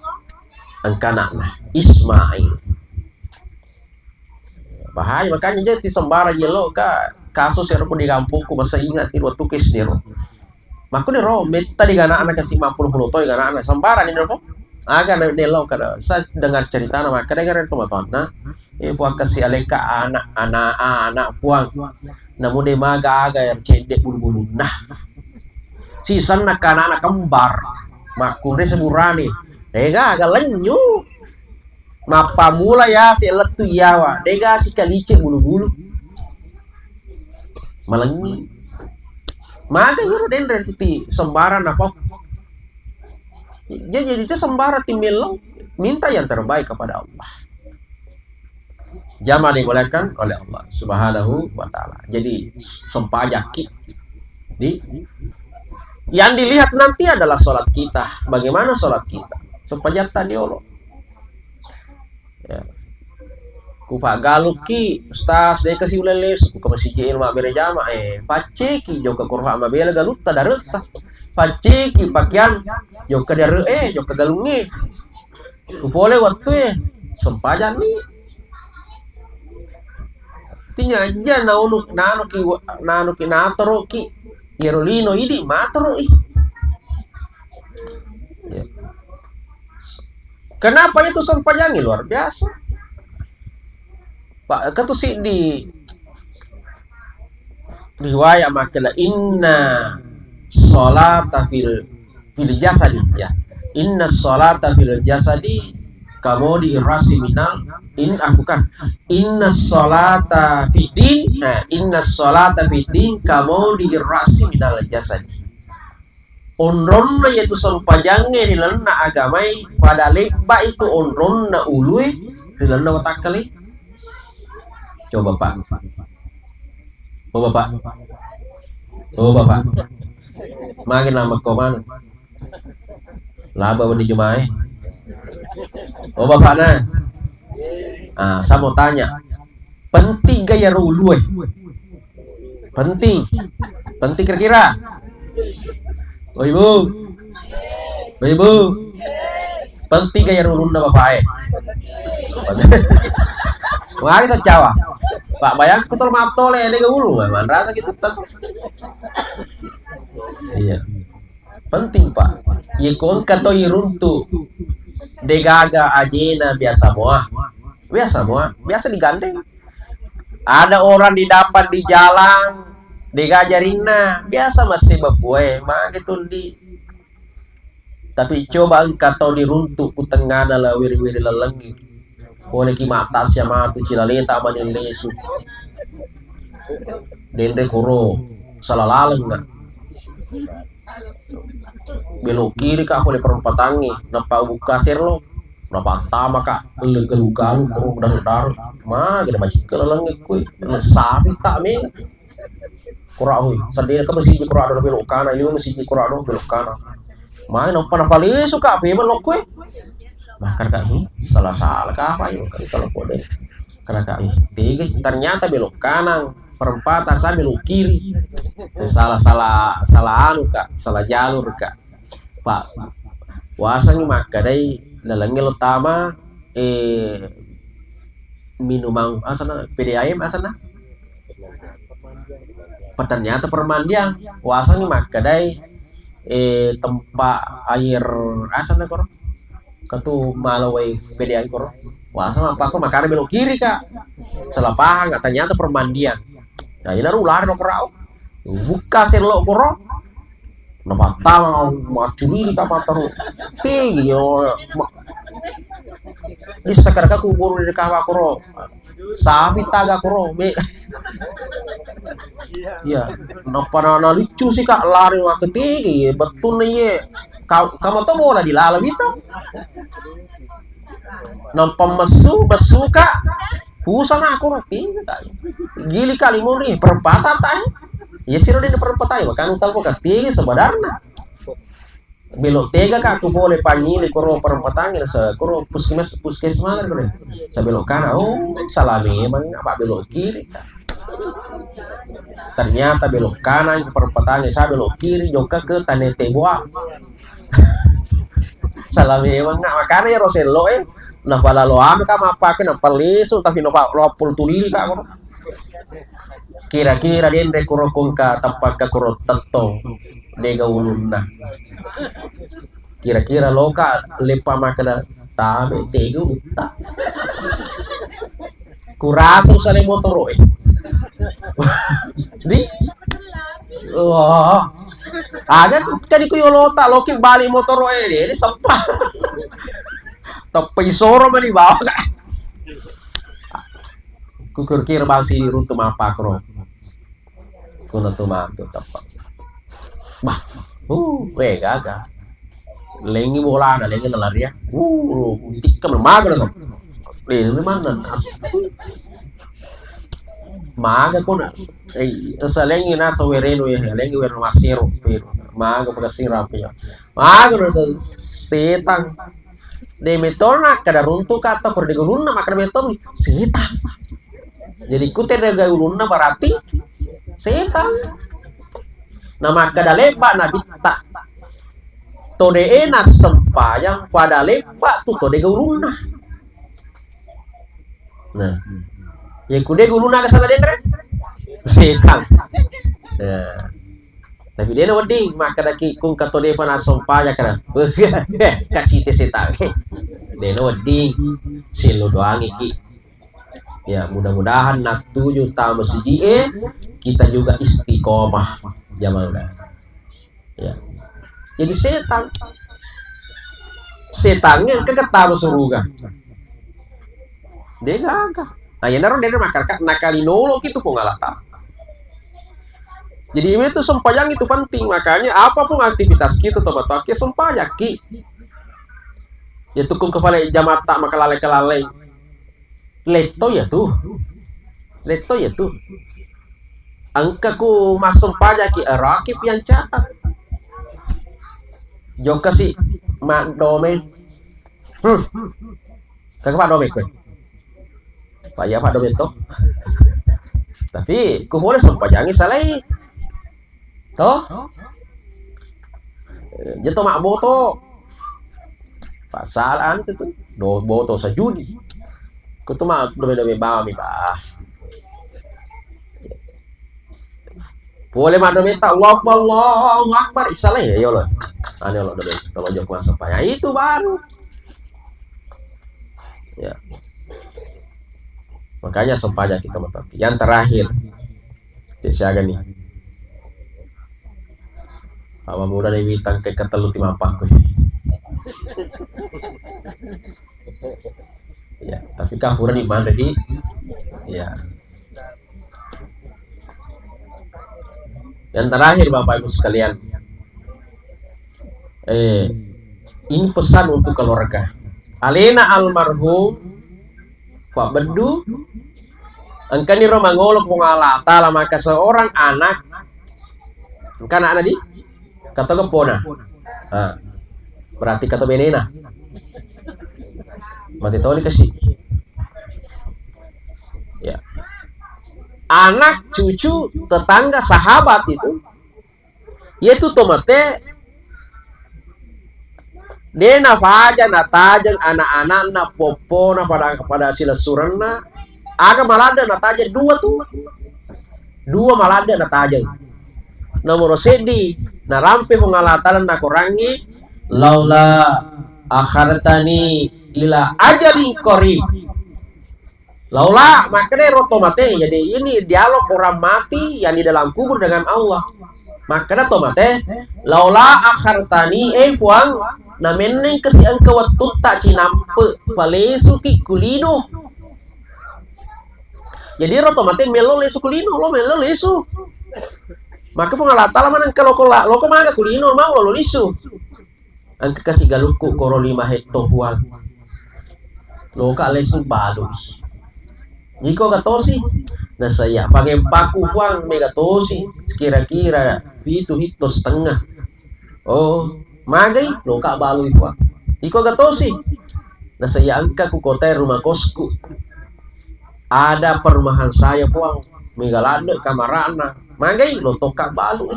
engka anakna Ismail. Bahaya, makanya jadi sembarang yelo ka kasus yang aku di kampungku masa ingat itu waktu ke S D ro. Makku ni ro metta di anak-anak kasi mampulu-pulu toi anak-anak sembarang ini ro. Aga na nelo kada saya dengar cerita nama kada gara itu matuanna. Eh, puang kasi aleka anak, anak, anak puang. Namu de maga aga yang cedde bulu-bulunna. Sisanna kana anak kembar. Makkure seburane. Dega aga lenyu. Mappamula ya si lettu iyawa. Dega si kalice bulu-bulu. Malengi. Maga yero denre titi sembarang apa. Jadi itu sembarang timello minta yang terbaik kepada Allah. Jamaah dimuliakan oleh Allah Subhanahu wa Ta'ala. Jadi, sempajaki. Di, yang dilihat nanti adalah sholat kita. Bagaimana sholat kita? Sempajatta diolo. Ya. Ku paggaluki, Ustaz, deka si ulele, suku ke masjid ilmu bere jama, eh, paceki, jokka kurfa mabela galutta daretta. Paceki, pakian, jokka dare, eh, jokka galunge. Ku pole wattue, sempajanni. Tinya aja naunu, nanuki, nanuki natoroki, yero lino idi matoro i. Ya. Kenapa itu sempajangi luar biasa? Pak, ketu siddi riwayat makkeda inna sholata fil fil jasadi, ya. Inna sholata fil jasadi kamodi irasi minal in ah bukan. Inna sholata fiddin, nah, inna sholata fiddin kamodi irasi minal jasadi. Onronna yaitu sempajangnge ri lalenna agamai pada lebba itu onronna ulue ri lalenna watakkale. Coba Pak. Oh Bapak. Oh Bapak. Magi nama kau mana? Laba wani jumai. Oh Bapak nah. Ah, saya mau tanya. Penting gaya rulu eh. Penting. Penting kira-kira. Oh Ibu. Oh Ibu. Penting gaya rulunna Bapak eh. Mari kita cawa. Pak bayangku tol matole ini ke ulu, manrasa gitu. Iya. Penting, Pak. Yeko engka to iruntu. Degaga ajena biasa moa. Biasa moa. Biasa digandeng. Ada orang didapat di jalan, dega jarinna, biasa masih bapue, mage tundi. Tapi coba engka tau diruntu ku tengngana la wiri-wiri lalengngi. Poleki mattasi matu cilaleta mani lesu. Denre koro sala laleng. Belok kiri ka pole perempatangnge, nappa bukka serlo, nappa tama ka, galu-galu, koro daru-daru. Mage na macikka lalengnge kui, sapi tak me. Kura hui, seddena ka masiji kura do belok kanan, ini masiji kura do belok kanan. Mai nappa napalesu ka, pemeng lokko e. Makkeda ka, "Hi, salah-salah ka apa ini?" Kan kalau kode. Kena ka, "Ih, tega." Ternyata belok kanan, perempatan saya belok kiri. Salah, salah, salah anu ka, salah jalur ka. Pak, wasangi makkedai lalengnge lo tama, eh, minumang asana, P D A M asana? Ternyata permandian. Wasani makkedai, eh, tempat air, asanna koro. Katu mala wai pedean koro. Wasa mappakko makana belok kiri, Kak. Salah paham, ternyata permandian. Nah, ini lari no koro. Buka sello koro. Napattama macculiri ka mataro. Tegi yo. Ma-, issa kadaka kuburu di kawa koro. Sapi taga koro, me. Iya, nappa na, nalucu si, Kak, lari makketege, iya, bettunna iye. Ka-, kamato bola di laleng itu. Nampa messu, messu, Kak. Pusana aku, Kak. Gili kali moni, perempatan, tai. Iya, siro di perempatan, makanya utang kok, Kak, tege sebenarnya. Belok tega, Kak, aku boleh panggil koro perempatan, sa-, koro puskesmas, puskesmas, koro. Sa belok kanan, oh, salah memang, apa belok kiri, Kak. Ternyata belok kanan ke perempatan, sa belok kiri, jokka ke Tanete Boa. Salah memang, nak, makanya ya Rosello, eh. Nah, pala lo anu, Kak, mappake, nah, palisu, tapi no, Pak, lo pul tulili, Kak, koro. Kira-kira denre kuro kongka tappakka kuro tettong dega ulunna. Kira-kira loka leppa makkeda tabe tega ulutta. Kurasa usale motoro e. Di? Wah. Aga kadi ku yolota loki bali motoro e, de, de seppa. Teppa isoro mani bawa, Kak. Kukira-kira basi runtu mappakro. Kuna tu matu teppa. Bah, uh, we gaga. Lengi bolana, lengi nalaria. Uh, tikka maga na. Eh, mana? Maga kuna. Eh, salengi nasa wereno ya, lengi wereno masero. Maga pagasing rapi ya. Maga na setang. De metona kada runtu ka atau kode gulunna makkeda metoni setang. Jadi ku tega ulunna berarti setang. Nah, makkeda lebba nabitta. Tode e nassempajang pada lebba tu tode ulunna. Nah, ya kude ulunna aga salah denre? Setang. Nah. Tapi dena wedding makkeda ki kung katode pa nassempajang kada. Kasih te setang. Dena wedding. Silo doangi ki. Ya, mudah-mudahan natuju tama siji e, kita juga istiqomah. Jamalna. Ya. Jadi setang. Setangnya engka tama suruga. De gaga. Nah, yenaro de makkeda nakalinolo kitu Puang Allah Taala. Jadi itu sempajang itu penting. Makanya apapun aktivitas kita, tobataki sempajaki. Ya tukung kepala jamaah tak makalale-kalale. Letto ya tu. Letto ya tu. Engka ku massempajaki, eh, rakib yang catat. Jokka si maddome. Hmm. Kaka paddome kue. Pak ya paddome to. Tapi ku boleh sempajangi salai. To? Eh, jeto mabboto. Pasal anu tu, do boto sajudi. Ku tu ma dome-dome bawang mi, bah. Pole ma dome ta, Allahu Akbar, Allahu Akbar, isalai ya, ya Allah. Ane Allah dome, kalau jok masuk ya, itu baru. Ya. Makanya sempajang kita mata. Yang terakhir, Cek siaga nih. Apa muda nih witang ke ketellu timapakku. Ya, tapi kapura di mana di? Ya. Yang terakhir Bapak Ibu sekalian, eh, ini pesan untuk keluarga. Alena almarhum Pak Beddu, engkani ro mangolo Puang Allah Taala maka seorang anak, engka anak di? Kato gepona. Ah, berarti kato benena. Mati toni kasi. Ya. Anak, cucu, tetangga, sahabat itu, iyatu to mate, de nafaja natajeng anak-anakna, poppona, pada, pada silessurenna, aga maladde natajeng dua tu. Dua maladde natajeng. Nomoro seddi, narampe Puang Allah Ta'ala nakorangngi, "Laula akhartani ila ajalin qarib." Laula, makkeda ro to mate, jadi ini dialog orang mati yang di dalam kubur dengan Allah. Makkeda to mate, "Laula akhartani, eh Puang, namenneng kasi engka wettutta cinampe, palesuki kulino." Jadi ro to mate melo lesu kulino, lo melo lesu. Maka Puang Allah Ta'ala maneng ke loko la-, loko maga kulino, mau lo lisu. Engka kasi galukku koro lima hetto Puang. Loka lesu balu. Iko gatosi. Nasaya pangempaku Puang mega tosi. Sekira-kira pitu hitto setengah. Oh, magai, loka balui Puang. Iko gatosi. Nasaya engka ku kotae rumah kosku. Ada perumahan saya Puang. Mega ladde kamarana. Magai, lo toka balui.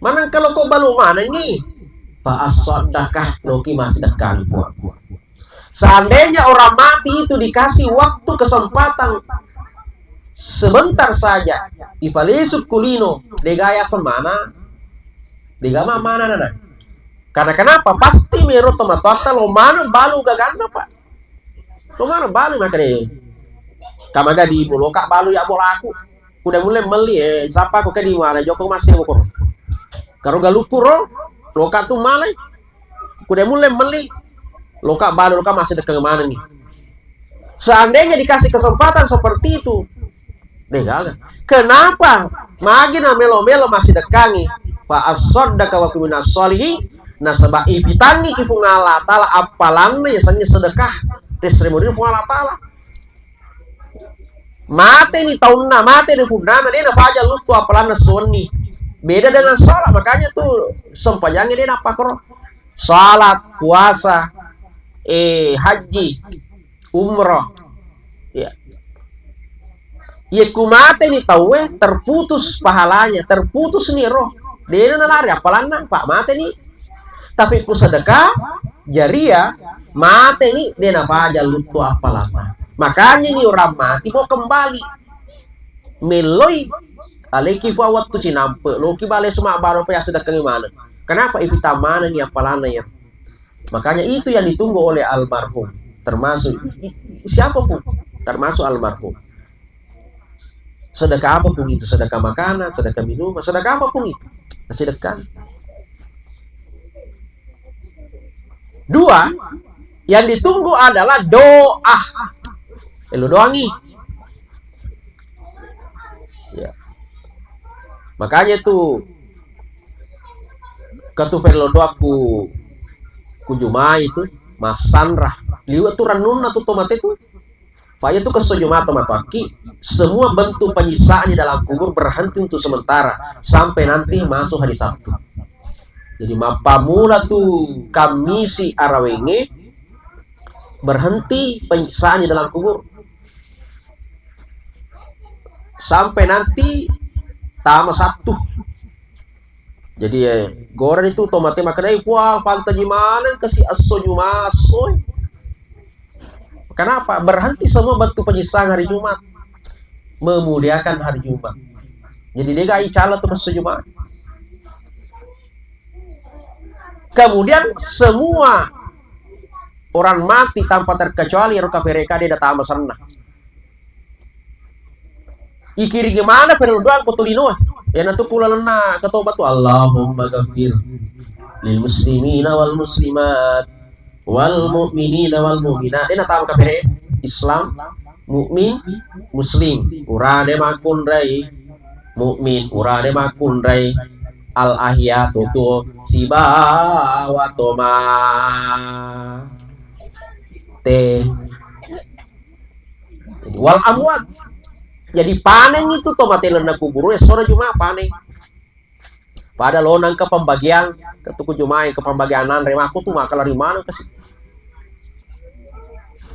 Maneng kalau kau balu manengi. Fa asaddaqah, loki masih dekan Puang. Seandainya orang mati itu dikasih waktu kesempatan sebentar saja, ipalisu kulino, degaya semana, dega mana nana. Karena kenapa? Pasti mero tomatoatta lo mana balu gaganna, Pak. Lo mana balu makanya. Kamaga di boloka balu ya bolaku. Kuda mulai meli, eh, siapa kok di mana? Joko masih kok. Karo galukku ro, loka tu malai. Kuda mulai meli. Loka balu, loka masih dekat mana nih? Seandainya dikasih kesempatan seperti itu, deh gaga. Kenapa? Magi na melo-melo masih dekangi. Fa asaddaka wa kuminas solihin. Nasaba ipitangi ki Puang Allah Ta'ala appalanna yasengnge sedekah. Tesremoni Puang Allah Ta'ala. Mate ni taunna, mate ni punnana, de napaja luttu appalanna suwenni. Beda dengan salat, makanya tu sempajangnge de nappakoro. Salat, puasa, eh, haji, umroh. Ya. Iya ku mate ni tauwe, terputus pahalanya, terputus ni roh. De na nalari appalanna, Pak, mate ni. Tapi ku sedekah jariah, mate ni, de napaja luttu appalanna. Makanya ni orang mati mau kembali. Meloi aleki fa waktu cinampe, loki bale suma baru pa sedekah mana. Kenapa ipita mana ni appalanna ya? Makanya itu yang ditunggu oleh almarhum. Termasuk i-, i-, siapapun, termasuk almarhum. Sedekah apapun itu, sedekah makanan, sedekah minuman, sedekah apapun itu, sedekah. Dua, yang ditunggu adalah doa. Elo doangi. Ya. Makanya tu ketu perlu doaku ku Jumai itu masanra. Liwa tu rannunna tu tomate tu. Pak, itu kesso Jumat matoakki, semua bentuk penyiksaan di dalam kubur berhenti untuk sementara sampai nanti masuk hari Sabtu. Jadi mappamula tu Kammisi arawenge berhenti penyiksaan di dalam kubur sampai nanti tama Sabtu. Jadi, eh, goreng itu tomate makanai, wah, pantaji maneng kasi esso Jumat, soi. Kenapa? Berhenti semua bentuk penyiksaan hari Jumat. Memuliakan hari Jumat. Jadi, de gaga icala tu esso Jumat. Kemudian, semua orang mati tanpa terkecuali ero kapereka de datang senna. Ikiringi mana perlu doang ko tolino. Iyanatu kulalenna ketoba tu, Allahumma ghafir lil muslimina wal muslimat wal mu'minina wal mu'minat. De natama kapere Islam, mukmin, muslim. Urane makkunrai mukmin, urane makkunrai al ahya, tuo sibawa tomate. Jadi, wal amwat. Jadi paneng itu tomate lenna kuburu, eh, sore Jumat paneng. Pada lo nangka pembagian, ketuku Jumat ke pembagian nanre, aku tu maka lari mana ke si.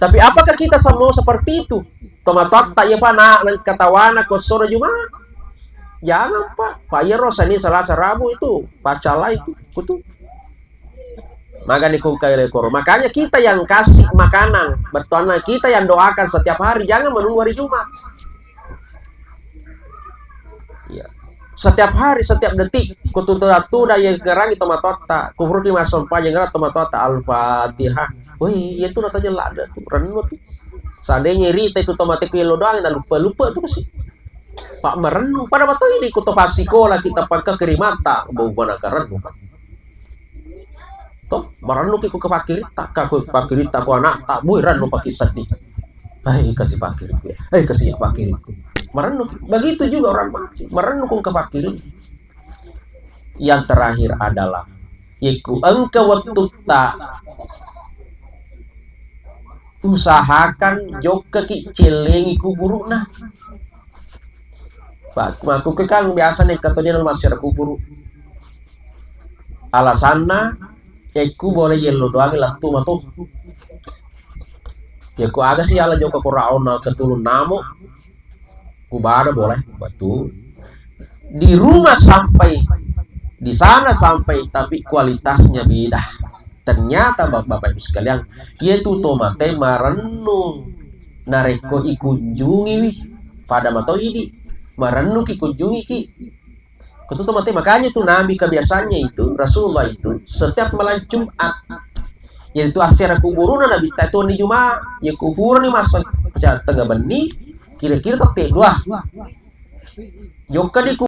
Tapi apakah kita semua seperti itu? Tomatoatta iya pa na nangka tawana ko sore Jumat? Jangan, Pak. Pak, iya ro Senin, Selasa, Rabu itu pacalai itu, kutu. Magani ku kaile koro. Makanya kita yang kasih makanan, bertuanna kita yang doakan setiap hari, jangan menunggu hari Jumat. Setiap hari, setiap detik, kututu-tuda iya ngerangi tomatoatta, kuburuki massempajang ngerang tomatoatta, Al-Fatihah. Woi, iya tu natanya ladde tu, rennu tu. Seandainya rita itu tomate ku yello doang, na lupa-lupa tu sih. Pak merennu, pada betul ini kuto pasikola kita pangka kerimatta, bau bana karennu. To, marennuki ku ke pakiritta, ka ku pakiritta ku anatta, bui rennu paki seddi. Hai, kasi pakirikku. Hai, kasi pakirikku. Marennuki. Begitu juga orang mati. Marennuku ke pakiri. Yang terakhir adalah, iku engka wettutta usahakan jokkaki cellengi kuburu'na. Pak, makkuke kan biasa nek katanya masyarakat kuburu. Alasanna, ekku boleh yello doang lettu matu. Yakku aga sih ala jokka Qur'an ketulun namo. Kubada boleh, betul. Di rumah sampai, di sana sampai, tapi kualitasnya beda. Ternyata Bapak-bapak Ibu sekalian, yaitu tomate marennu. Narekko ikunjungiwi, pada mato idi, marennuki kunjungiki. Kutu tomate, makanya itu Nabi kebiasaannya itu, Rasulullah itu, setiap malam Jumat, yaitu asyara kuburuna Nabi ta itu di Jumat, ya kuburuni masa pecah tengah benni, kira-kira tette dua. Jokka di